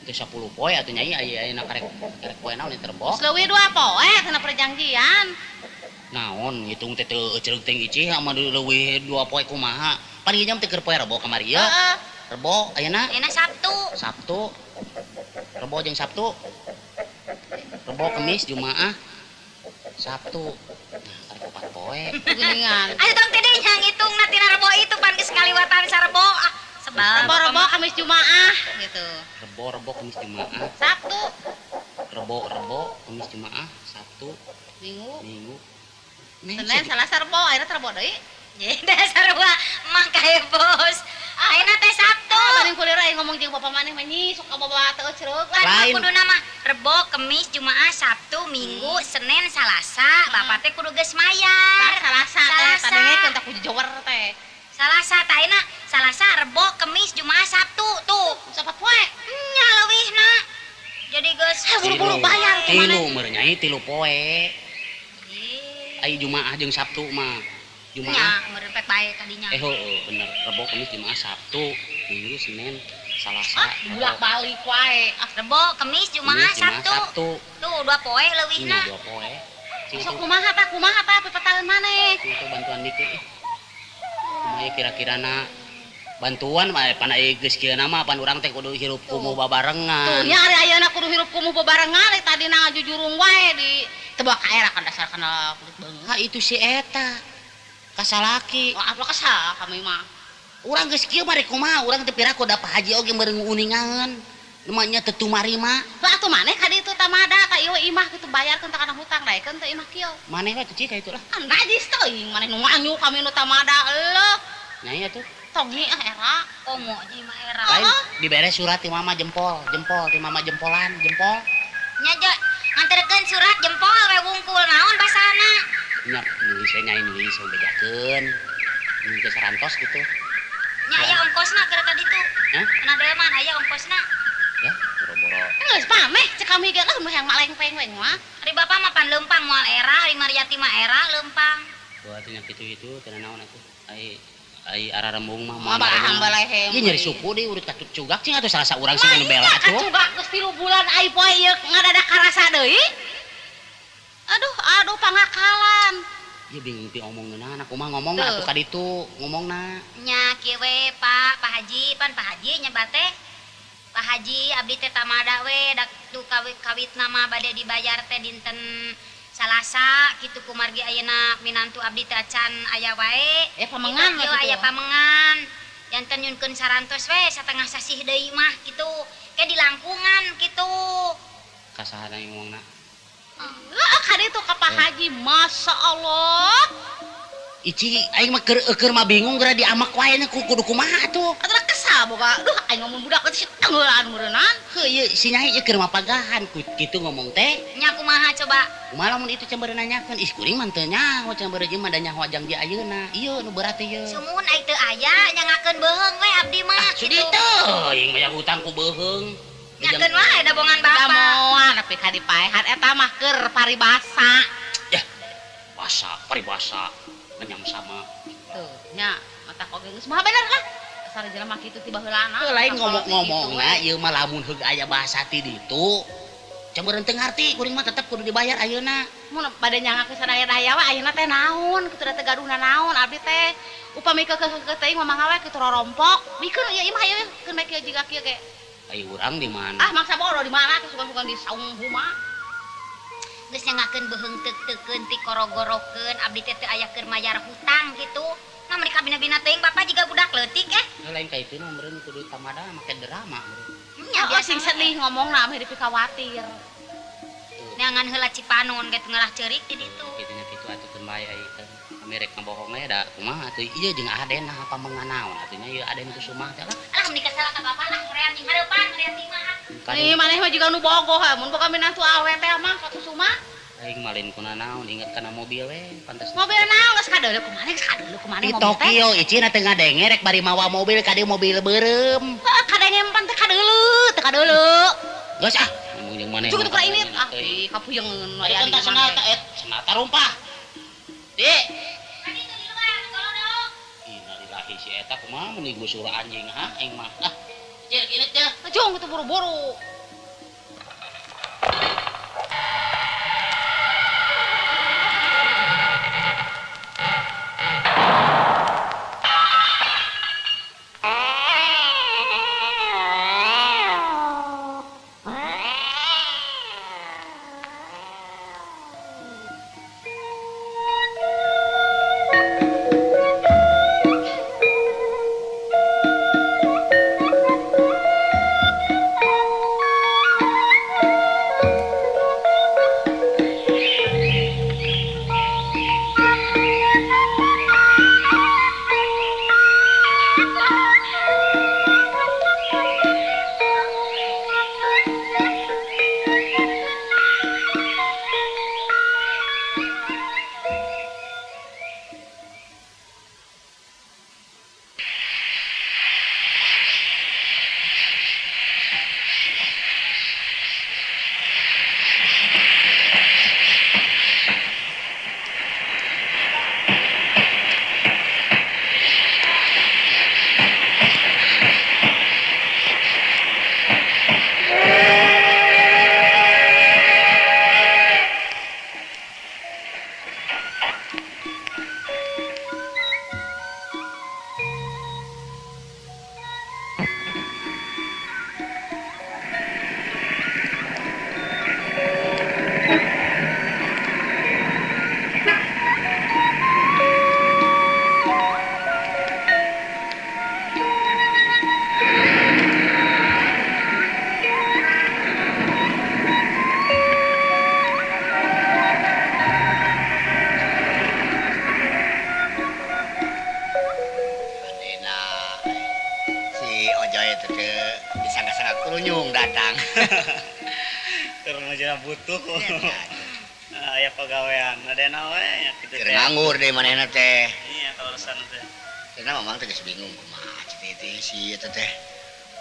Geus 10 poe atuh nyai ayeuna karek karek poe naon ieu rebo? Geus leuwih 2 poe cenah perjanjian. Naon ngitung teh teu ecereug teh icih ama leuwih 2 poe kumaha? Pan nginjem teh keur poe rebo kamari ieu. Heeh. Rebo ayeuna? Ayeuna Sabtu. Sabtu. Rebo jeung Sabtu. Rebo Kemis Jumaah. Sabtu. Nah, karek 4 poe. Geuningan. Ayo tong teh nya ngitungna tina rebo itu pan geus ngaliwatan sarebo. Ah, sebab. Rebo-rebo Kamis Jumaah gitu. Rebo-rebo Kamis Jumaah. Sabtu. Rebo-rebo Kamis Jumaah, Sabtu, Minggu. Minggu. Senin, Selasa, Rebo, ayeuna teh Rebo deui. Ye, dasar wa mang kae bos. Ayeuna teh Sabtu. Ah, paling kulir aing ngomong jeung bapak maneh mah nyi sok bawa teu ecereug. Lain Lain. kuduna mah Rebo, Kemis, Jumaah, Sabtu, Minggu, Senin, Salasa. Bapak teh kudu geus mayar. Salasa teh Salasa. tadengekeun teh ku jewer teh. Salasa tah ayeuna Salasa, Rebo, Kemis, Jumaah, Sabtu tuh. Sapat poe. Nya leuwihna. Jadi geus Buru-buru bayar kumaha. Tilu meureun nyai tilu poe. Ai Jumaah jeung Sabtu mah. Jumaah. Nya meureun pek bae tadinya. Heueuh bener. Rebo, Kemis, Jumaah, Sabtu, Minggu, Senin, Salasa. Ah, bolak-balik wae. Ah, Rebo, Kemis, Jumaah, Jumaah, Sabtu. Sabtu. Tuh 2 poe leuwihna. Ini 2 poe. Cing sok kumaha tah pipetaeun maneh. Cing tuh bantuan mikir ih. Kumaha kira-kirana bantuan mah pan aya geus kieu mah pan urang teh kudu hirup kumuh babarengan. Tuh nya ari ayeuna kudu hirup kumuh babarengan ari tadina ngajujurung wae di teu bawa ka era kan dasar kana kulit beungeut. Ha itu si eta. Kasalaki. Wah, apa kesal kami mah. Urang geus kieu mah rek kumaha urang teh piraku da Pak Haji oge meureun nguningaeun. Namanya teu tumarima. Lah atuh maneh ka ditu tamada ka ieu imah kitu bayarkeun teh kana hutang daekeun teh imah kieu. Maneh we tuh cik ka itu lah. Kan najis teuing maneh nu nganyu kami nu tamada eleuh. Nyai atuh. Tongi ah era. Komo jeung imah era. Lain dibere surat ti mama jempol, jempol ti mama jempolan, jempol. Nya jo nganterkeun surat jempol we wungkul naon basana. Nya nulis we nyai nulis we bejakeun. Nulis ke sarantos gitu. Nya aya ongkosna keur ka ditu. Hah? Kana delman aya ongkosna. Ya, boro-boro. Geus pameh cek kami ge lah nu hayang malengpeng we mah. Ari bapak mah pan leumpang moal era, ari Mariati mah era leumpang. Wah, atuh nya kitu-kitu teu naon atuh. Ai ai ararembung mah moal. Mah baleheng. Ieu nyeri suku deui urut ka cugak cing atuh salah saurang sing nu bela atuh. Cugak geus 3 bulan ai poe ieu ngadadak karasa deui. Aduh, aduh pangakalan. Ieu bingung pi omongeunana kumaha ngomongna atuh ka ditu ngomongna. Nya kieu we Pak, Pak Haji, pan Pak Haji nyebat teh. Pak Haji abdi teh tamada we dak tu kawitna mah bade dibayar teh dinten Salasa kitu kumargi ayeuna minantu abdi teh acan aya wae. Pamengan kitu aya pamengan. Janten nyunkeun sarantos we satengah sasih deui mah kitu. Ke dilangkungan kitu. Kasahana ngomongna? Heeh, ka ditu ka Pak Haji, Masya Allah. Ici aing mah keur mah bingung geura diamak wae nya kudu kumaha atuh. Atuh kesal Da boga duh aing ngomong budak teh tenggelan meureunnan. Heuh ieu si Nyai ieu keur mapagahan ku kitu ngomong teh. Nya kumaha coba? Kumaha lamun itu can nanyakeun? Ih kuring mah teu nyaho can beureum mah da nyaho janji ayeuna. Ieu nu berat teh ieu. Sumuhun ai teu aya nyangakeun beuheung we abdi mah. Sudi teuing mah hutang ku beuheung. Nyakeun wae da bongan bapak. Da moal nepi ka dipaehan eta mah keur paribasa. Yah. Basa, paribasa ngenyam sama. Tuh, nya mata oge geus mah bener lah. Asal jelema kitu ti baheulana. Heuh lain ngomong-ngomongna ieu mah lamun heug aya bahasa ti ditu. Can beureum teu ngarti kuring mah tetep kudu dibayar ayeuna. Mun bade nyangakeun sadaya-daya we ayeuna teh naon kitu da teu gaduhna naon abdi teh. Upami keukeuh teuing mah mangga we kitu rorompok. Bikeun ieu imah ieu keun bae kieu jiga kieu ge. Ai urang di mana? Ah mangsa bodoh di mana sugan-sugan di saung huma. Geus nyangakeun beuheung teuk-teukeun ti korogorokeun abdi teh teu aya keur mayar hutang kitu. Nah mereka bina-bina teuing bapak jiga budak leutik eh. Lain ka itu mah meureun kudu tamada make drama meureun. Nya biasa sing sedih ngomongna mah dipikawatir. Neangan heula Cipanon ge teu ceurik di ditu. Kitu nya kitu atuh keun bae ai teh. Merek ngabohong we da kumaha atuh ieu jeung Aden nah apa menganaon atuh nya ieu Aden Kusumah teh lah. Alah meuni kesel ka bapak lah hoream jeung hareupan hoream di imah. Ih maneh mah jiga nu bogoh mun boga minantu awe teh mah ka Kusumah. Aing malin kuna naon inget kana mobil we pantes. Mobil naon geus kadeuleu kumaha geus kadeuleu kumaha mobil teh. Di Tokyo icina teu ngadenge rek bari mawa mobil ka dieu mobil beureum. Heeh kadenge pan teh kadeuleu teu kadeuleu. Geus ah ngomong jeung maneh. Cukup tukar ini ah ih kapuyengeun we aya di mana. Senal tarumpah. Di. Tadi itu di luar golodog. Innalillahi si eta kumaha mun digusur anjing ha aing mah. Ah cir ieu teh. Jung kitu buru-buru. Datang. Keur mah butuh. Aya pagawean, adena we nya kitu teh. Nganggur deui manehna teh. Iya, kaleresan teh. Cenah mamang teh geus bingung kumaha cita teh si eta teh.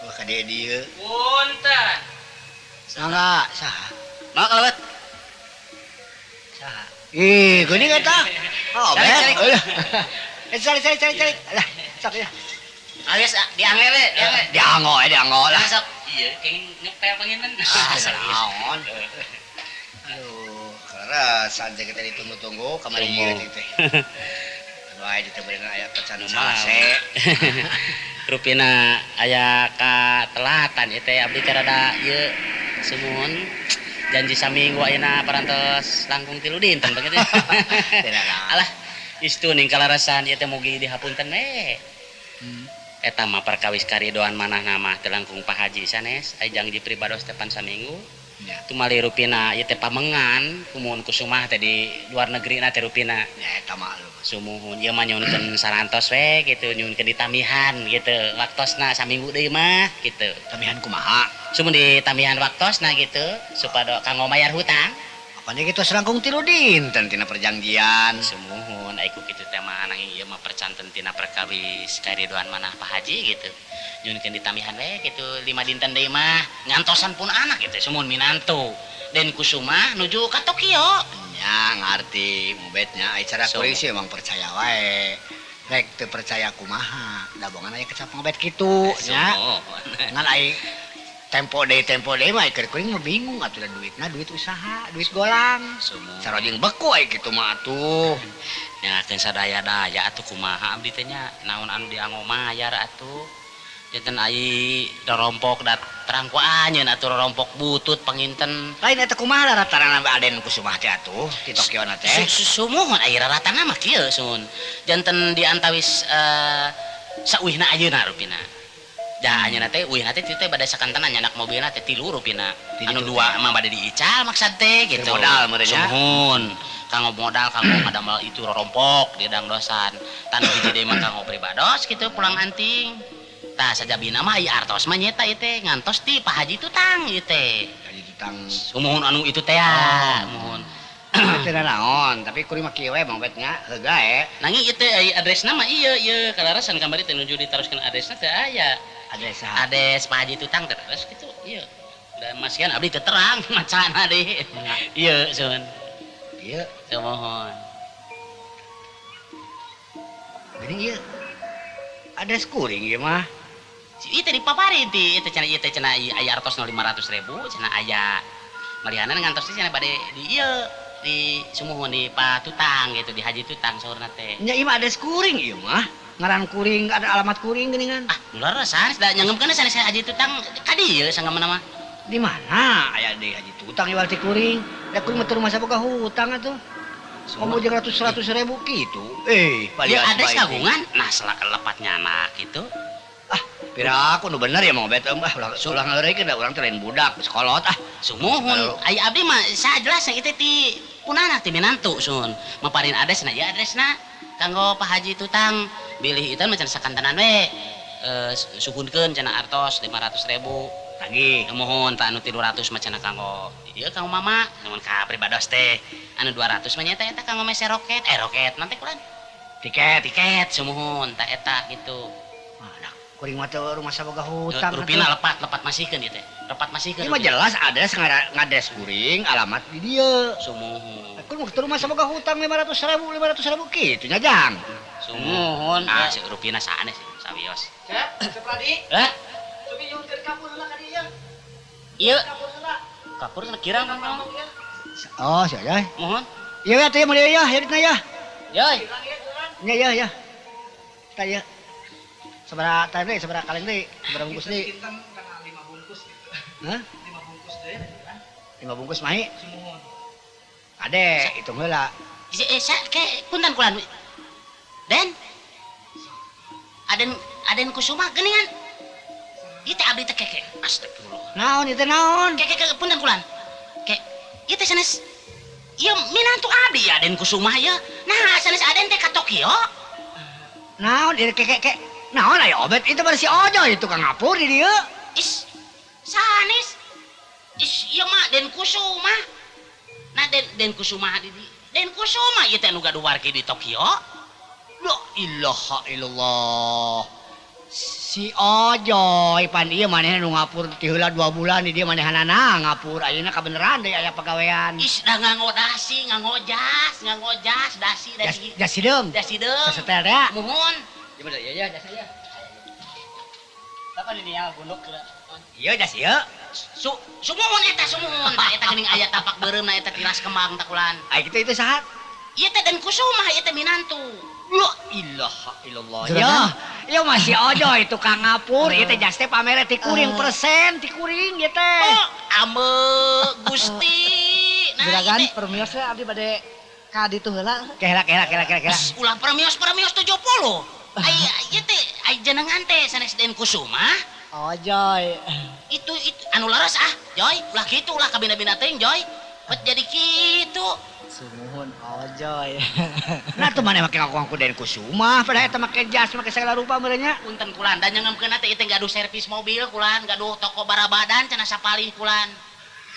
Wah ka dieu dieu. Punten. Mangga, saha? Mangga kalebet. Saha? Ih, geuning eta. Oh, bet. Eh, cari cari cari cari. Alah, sok ya. Alias diange we, diange. Diango, diango lah. Sok. Iya, kenging ngepel penginan. Ah, naon. Aduh, kaleresan teh kita ditunggu-tunggu kamari ieu teh. Aduh, aya diteu beunang aya pecan salase. Rupina aya ka telatan ieu teh abdi teh rada ieu sumuhun janji saminggu ayeuna parantos langkung 3 dinten begitu. Alah, istu ning kaleresan ieu teh mugi dihapunten we. Eta mah perkawis karidoan manahna mah teu langkung Pak Haji sanes, ai janji pribados teh pan saminggu. Nya. Tumali rupina ieu teh pamengan kumun Kusumah teh di luar negeri na teh rupina. Nya eta maklum. Sumuhun ieu mah nyuhunkeun sarantos we gitu, nyuhunkeun ditamihan gitu. Waktosna saminggu deui mah gitu. Tamihan kumaha? Sumun ditamihan waktosna gitu supados kanggo mayar hutang. Apanya gitu selangkung 3 dinten tina perjanjian. Sumuhun ai ku kitu teh mah nanging ieu mah percanten tina perkawis karidoan manah Pak Haji gitu. Nyuhunkeun ditamihan we gitu 5 dinten deui mah ngantosan pun anak gitu sumuhun minantu. Den Kusuma nuju ka Tokyo. Nya ngarti mubetnya ai cara kuring sih emang percaya wae. Rek teu percaya kumaha, da bongan aya kecap ngobet kitu nya. Ngan ai tempo deui mah keur kuring mah bingung atuh da duitna duit usaha, duit golang. Sarojeng beku ai kitu mah atuh. Nyakeun sadaya-daya atuh kumaha abdi teh nya, naon anu dianggo mayar atuh. Janten ai rorompok dat terang ku anjeun atuh rorompok butut panginten. Lain eta kumaha raratarana Aden Kusumah teh atuh di Tokyo na teh. Sumuhun ai raratana mah kieu sumuhun. Janten di antawis sauihna ayeuna rupina. Da anjeunna teh uihna teh teh bade sakantenan nyanak mobilna teh 3 rupina. Anu 2 mah bade diical maksad teh gitu. Modal meureun nya. Sumuhun. Kanggo modal kanggo ngadamel itu rorompok di dangdosan. Tan hiji deui mah kanggo pribados kitu pulang anting. Tah sajabina mah ieu artos mah nyeta ieu teh ngantos ti Pak Haji Tutang ieu teh. Haji Tutang. Sumuhun anu itu teh ya, muhun. Teu naon, tapi kuring mah kieu we Bang Bet nya, heug gae. Nanging ieu teh ai adresna mah ieu ieu kalarasan kamari teh nuju ditaroskeun adresna teh aya. Adres saha? Adres Pak Haji Tutang terus kitu ieu. Da masihan abdi teu terang macana deui. Ieu sun. Ieu sumuhun. Geuning ieu. Adres kuring ieu mah. Ieu teh dipaparin ti, ieu teh cenah ieu teh cenah aya artosna 500.000 cenah aya. Malihanan ngantos teh cenah bade di ieu di sumuhun di Pak Tutang gitu, di Haji Tutang saurna teh. Nya ieu mah adres kuring ieu mah. Ngaran kuring, ada alamat kuring geuningan. Ah, leres sanes da nyangemkeun sanes Haji Tutang ka dieu sanggemna mah. Di mana aya deui Haji Tutang ieu ti kuring? Da kuring mah teu rumah saboga hutang atuh. Komo jeung ratus-ratus ribu kitu. Ya adres kagungan, nah selak lepatnya anak gitu. Ah, pira aku nu bener ya mau bet ah ulah ulah ngeureikeun da urang teh lain budak geus kolot ah. Sumuhun, ai abdi mah sajelasna ieu teh ti punanak ti minantu sun. Maparin adresna ya adresna kanggo Pak Haji Tutang. Bilih itu mah cenah sakantenan we. Suhunkeun cenah artos 500.000. Tagih. Nuhun tah anu 300 mah cenah kanggo ieu kanggo mama, nuhun ka pribados teh. Anu 200 mah nya eta kanggo meser roket. Roket nanti kulan. Tiket, tiket sumuhun tah eta gitu. Kuring mah teu rumah saboga hutang. Rupina lepat, lepat masihkeun ieu teh. Lepat masihkeun. Ieu mah jelas adres ngadres kuring, alamat di dieu. Sumuhun. Kuring mah teu rumah saboga hutang 500.000, 500.000 kitu nya Jang. Sumuhun. Ah, si rupina sanes sawios. Cep, Cep Radi. Hah? Supi nyuhunkeun kapur heula ka dieu. Ieu. Kapur heula. Kapur cenah kirang kan. Oh, sia ya. Muhun. Ieu we atuh mun ieu ya, ieu ya. Yoi. Nya ya ya. Tah ieu. Sabaraha teh deui, sabaraha kaleng deui, sabaraha bungkus deui? Kinten kana 5 bungkus gitu. Hah? 5 bungkus deui kan. 5 bungkus mahi? Sumuhun. Ade, hitung heula. Sa ke punten kulan. Den. Aden Aden Kusuma geuningan. Ieu teh abdi teh keke. Astagfirullah. Naon ieu teh naon? Keke ke punten kulan. Ke ieu teh sanes ieu minantu abdi ya Aden Kusuma ieu. Nah, sanes Aden teh ka Tokyo. Naon ieu keke ke naon aya obet itu pada si Ojo itu kang ngapur di dieu. Is sanes. Is ieu mah Den Kusuma. Nah Den Kusuma di Den Kusuma ieu teh nu gaduh warki di Tokyo. La ilaha illallah. Si Ojo pan ieu manehna nu ngapur ti heula 2 bulan di dieu manehanana ngapur ayeuna kabeneran deui aya pagawean. Is da nganggo dasi, nganggo jas, dasi dasi. Jas hideung. Jas hideung. Sasetel teh. Muhun. Ieu mah ieu ya jas ieu. Apa ini ya gunduk kira? Ieu jas ieu. Sumuhun eta sumuhun. Tah eta geuning aya tapak beureumna eta tiras kembang takulan. Ai kitu itu saha? Ieu teh Den Kusuma ieu teh minantu. La ilaha illallah. Ya, ieu mah si Ojo itu kang ngapur, ieu teh jas teh pamere ti kuring persen ti kuring ieu teh. Oh, ame Gusti. Nah, Juragan permios we abdi bade ka ditu heula. Kehela kehela kehela kehela. Ulah permios 70. Ai ieu teh ai jenengan teh sanes Den Kusuma. Ojoy. Itu itu anu laras ah, Joy. Ulah kitu ulah kabina-bina teuing, Joy. Bet jadi kitu. Sumuhun Ojoy. Nah tuh maneh make ngaku-ngaku Den Kusuma, padahal eta make jas make segala rupa meureun nya. Punten kulan, dan nyangemkeun teh ieu teh gaduh servis mobil kulan, gaduh toko barabadan cenah sapalih kulan.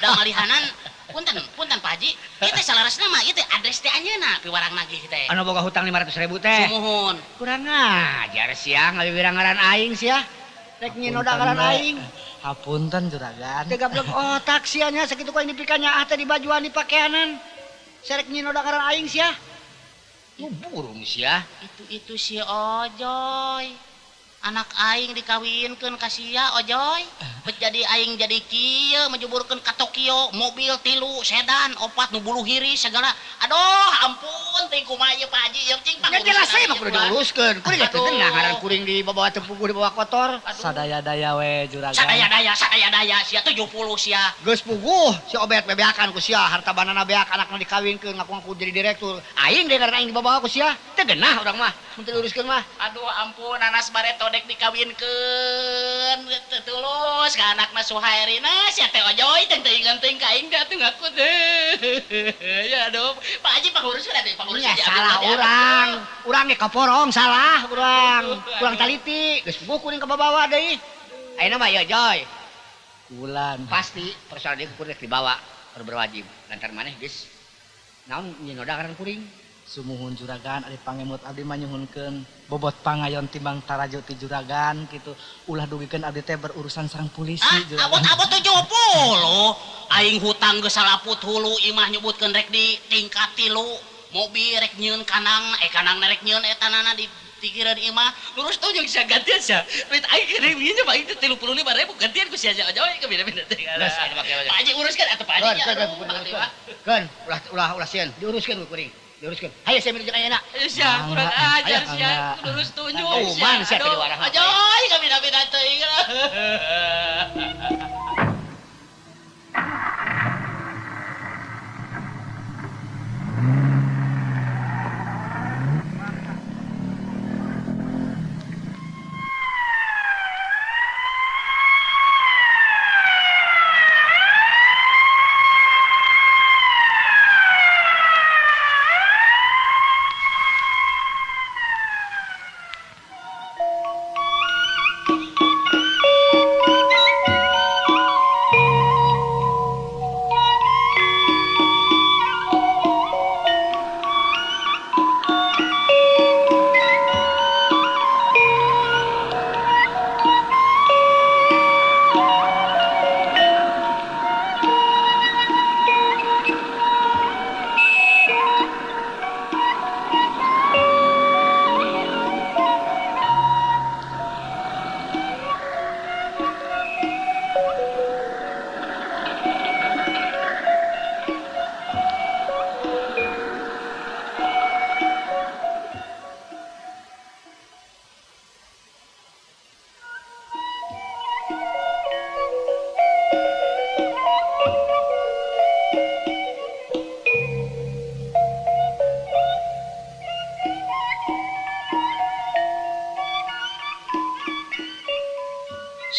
Da malihanan punten, punten Pak Haji, ieu teh salaresna mah ieu teh adres teh anjeunna piwarang nagih teh. Anu boga hutang 500.000 teh. Sumuhun. Kurang ajar sia ngawiwirang ngaran aing sia. Rek nyinoda ngaran aing. Hapunten juragan. Teu gablek otak sia nya sakitu ku aing dipikanya ah teh di bajuan di pakeanan. Serek nyinoda ngaran aing sia. Lu burung sia. Itu si Ojoy. Anak aing dikawinkeun ka sia Ojoy. Bet jadi aing jadi kieu mejuburkeun ka Tokyo, mobil 3, sedan 4 nu bulu hiris segala. Aduh, ampun teuing kumaha ieu Pak Haji ieu cing Ya jelas we mah kudu diuruskeun. Kuring teh teu ngaran kuring di bawa teu puguh dibawa kotor. Sadaya-daya we juragan. Sadaya-daya, sadaya-daya sia 70 sia. Geus puguh si Obet bebeakan ku sia, harta banana beak anakna dikawinkeun ngaku-ngaku jadi direktur. Aing deui ngaran aing dibawa ku sia. Teu genah urang mah mun teu diuruskeun mah. Aduh ampun nanas bareto dek dikawinkeun teu tulus ka anakna Suhairina sia teh Ojoy teh teuing teuing ka aing teh ngaku teh. Ya aduh, Pak Haji panguruskeun atuh panguruskeun. Nya salah urang. Urang ge kaporong salah urang. Kurang taliti, geus puguh kuring kababawa deui. Ayeuna mah ieu Joy. Kulan. Pasti persoalan ieu kuring dibawa kudu berwajib. Lantaran maneh geus naon nyinoda ngaran kuring. Sumuhun juragan ari pangemut abdi mah nyuhunkeun bobot pangayon timbang taraju ti juragan kitu. Ulah dugikeun abdi teh berurusan sareng polisi juragan. Abot-abot 70. Aing hutang geus salaput hulu imah nyebutkeun rek di tingkat 3. Mobil rek nyieun kanang, kanangna rek nyieun etanana di pikiran imah. Lurus tuh jeung sia gantian sia. Duit aing kirim ieu nya aing teh 35.000 gantian ku sia Ojoy ka beda-beda teh. Pak Haji uruskeun atuh Pak Haji. Keun, ulah ulah ulah sieun, diuruskeun ku kuring. Diuruskeun. Hayo sia minuju ayeuna. Ayo sia, kurang ajar sia, lurus tunjuk sia. Sia teh diwarah. Ojoy ka beda-beda teuing.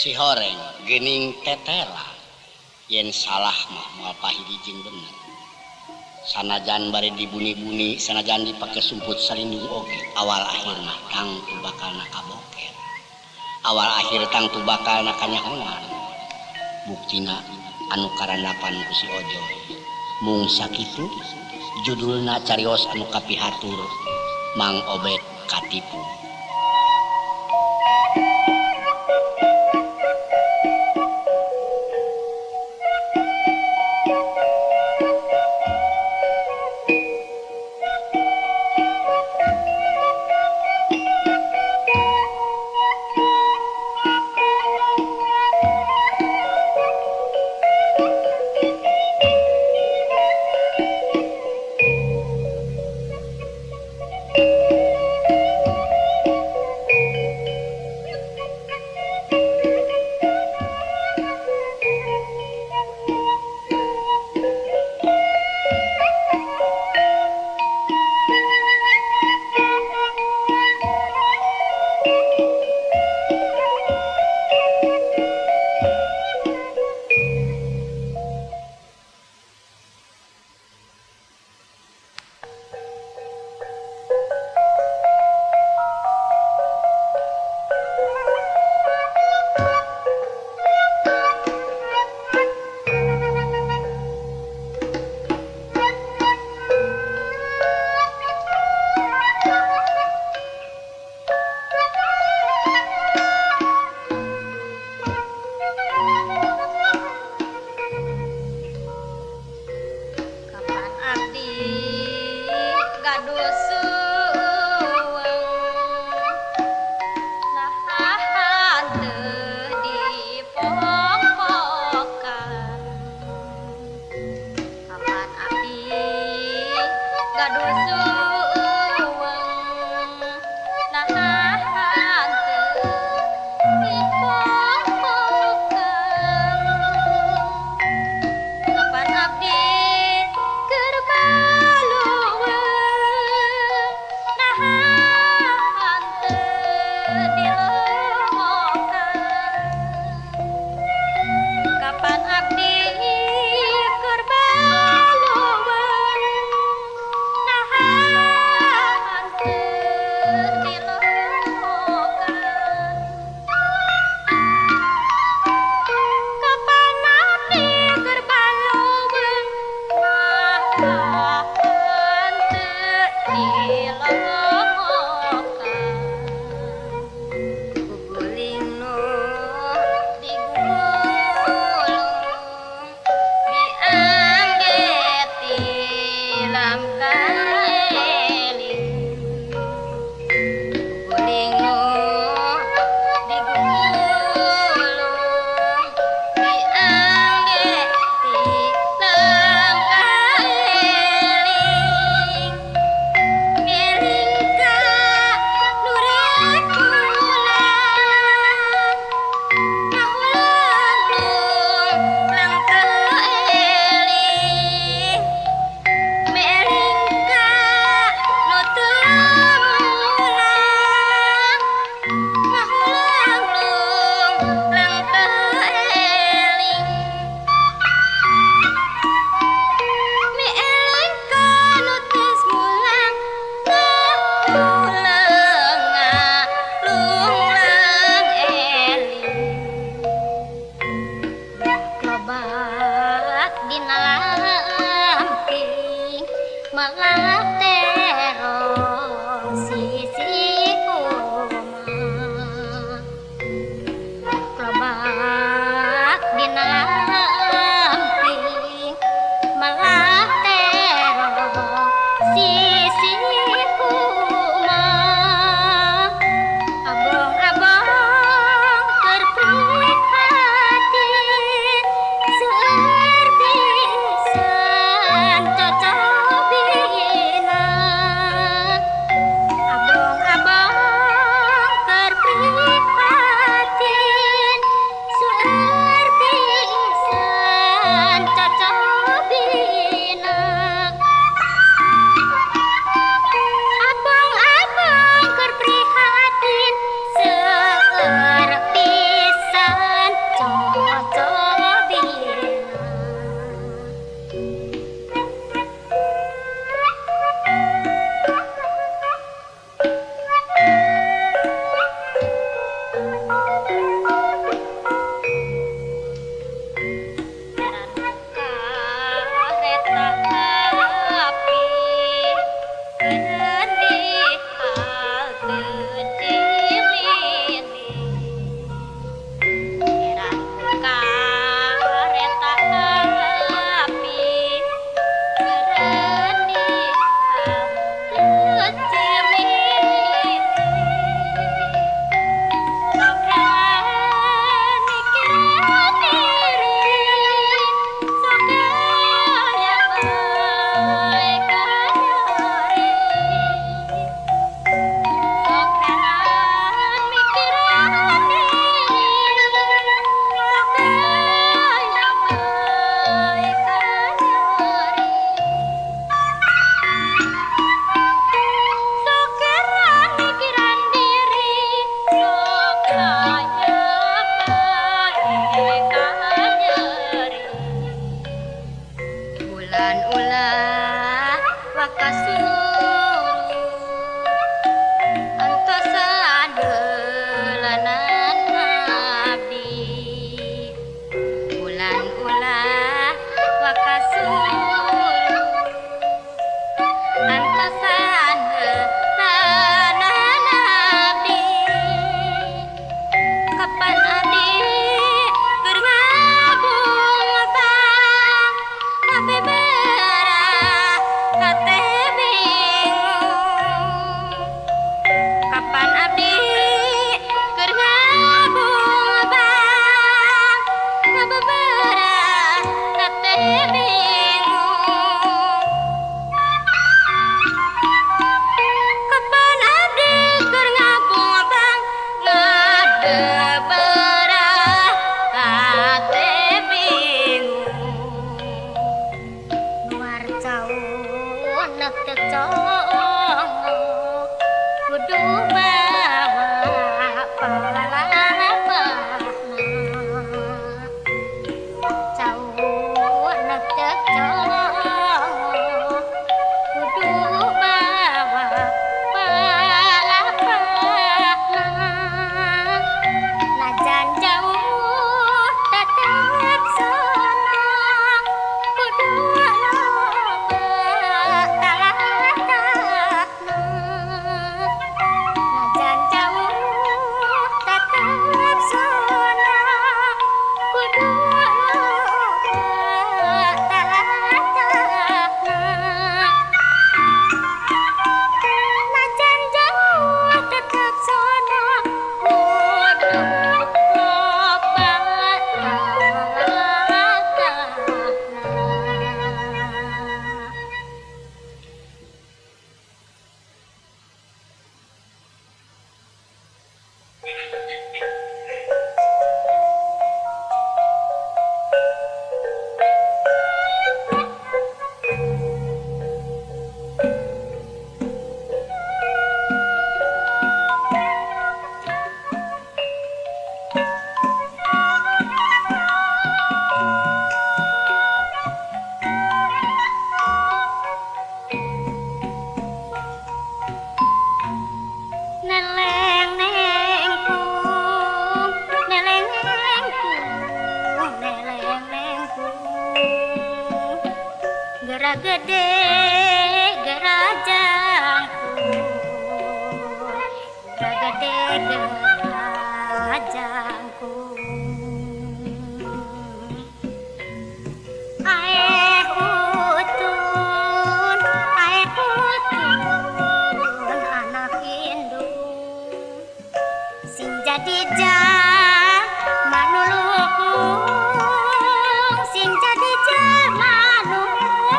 Si horeng geuning tetela yen salah mah moal pahidi jeung bener. Sanajan bari dibuni-buni, sanajan dipake sumput salindung oge, awal akhir mah tangtu bakalna kaboker. Awal akhir tangtu bakalna kanyahonan. Buktina anu karandapan ku si Ojoy. Mung sakitu judulna carios anu kapihatur Mang Obet katipu. Gaduh suweung naha hanteu dipohokeun. Kapan abdi keur baluweung naha hanteu dilohokan. Kapan abdi keur baluweung naha hanteu dilohokan. Kapan abdi keur baluweung naha hanteu dilohokan. Guguling nu digulung diangge tilam kaeling. Guguling nu digulung diangge tilam kaeling. Mieling ka nu rek pulang ngahulang lung teu eling. Mieling ka nu teu mulang ngahulang lung teu eling. Mieling ka nu geus mulang ngahulang ngalunglang eling. Klobak dina lamping malah terong sisi omah. Klobak dina lamping malah terong sisi omah. Abong-abong keur prihatin seueur pisan cocobina. Abong-abong keur prihatin seueur pisan cocobina. Abong-abong keur prihatin seueur pisan cocobina. Kareta api beureun di halte Cimindi. Heran kareta api beureun di halte Cimindi. Sok mikiran diri, sok aya bae kanyeri. Sok heran mikiran diri, sok aya bae kanyeri. Sok heran mikiran diri, sok aya bae kanyeri. Bulan ulah wakasuru antosan heulanan abdi. Bulan ulah wakasuru antosan heulanan abdi. Kapan abdi keur ngabung-abang ngabeberah ka tebing. nek teu congok kudu bawa palapahna cau nek teu congok kudu bawa palapahna najan jauh tetep senang kudu loba talatahna najan jauh tetep senang kudu loba talatahna najan jauh tetep senang kudu loba talatahna. Neleng nengkung, neleng nengkung, neleng nengkung. Gerak gede, gerak jangkung, gerak gede, gerak jangkung. Ae utun, ae utun, anak indung sing jadi jalma nu luhung, sing jadi jalma nu luhung.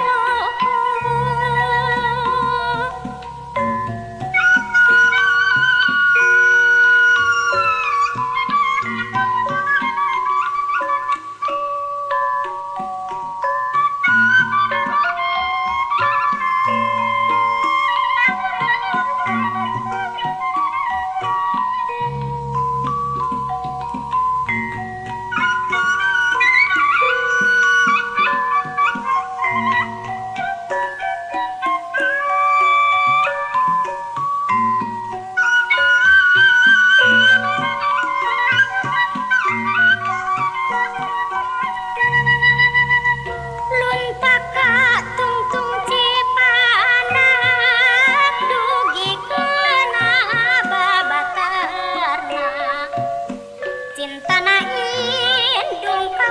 Luntaka tungtung Cipanak dugi kana babatarna cintana indung ka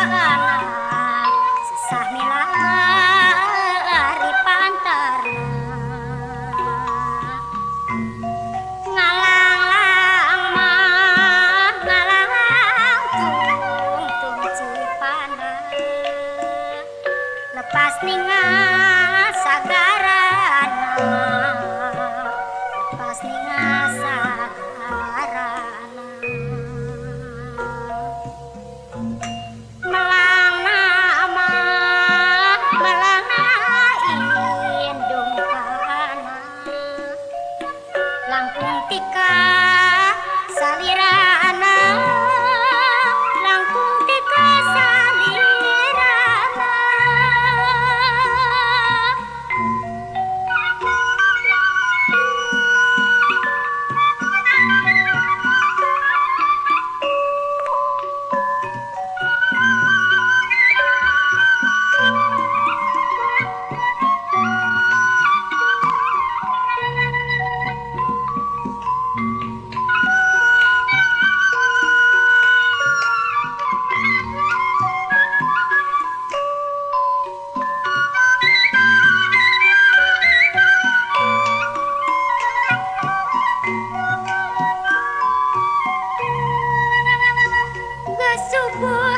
anak susah milari pantarna ngalanglang mah ngalang tungtung Cipanak lepas ninga sagarana lepas ninga sagarana melang nama melang indung ka anak langkung tika salirana langkung tika salirana. Geus subuh.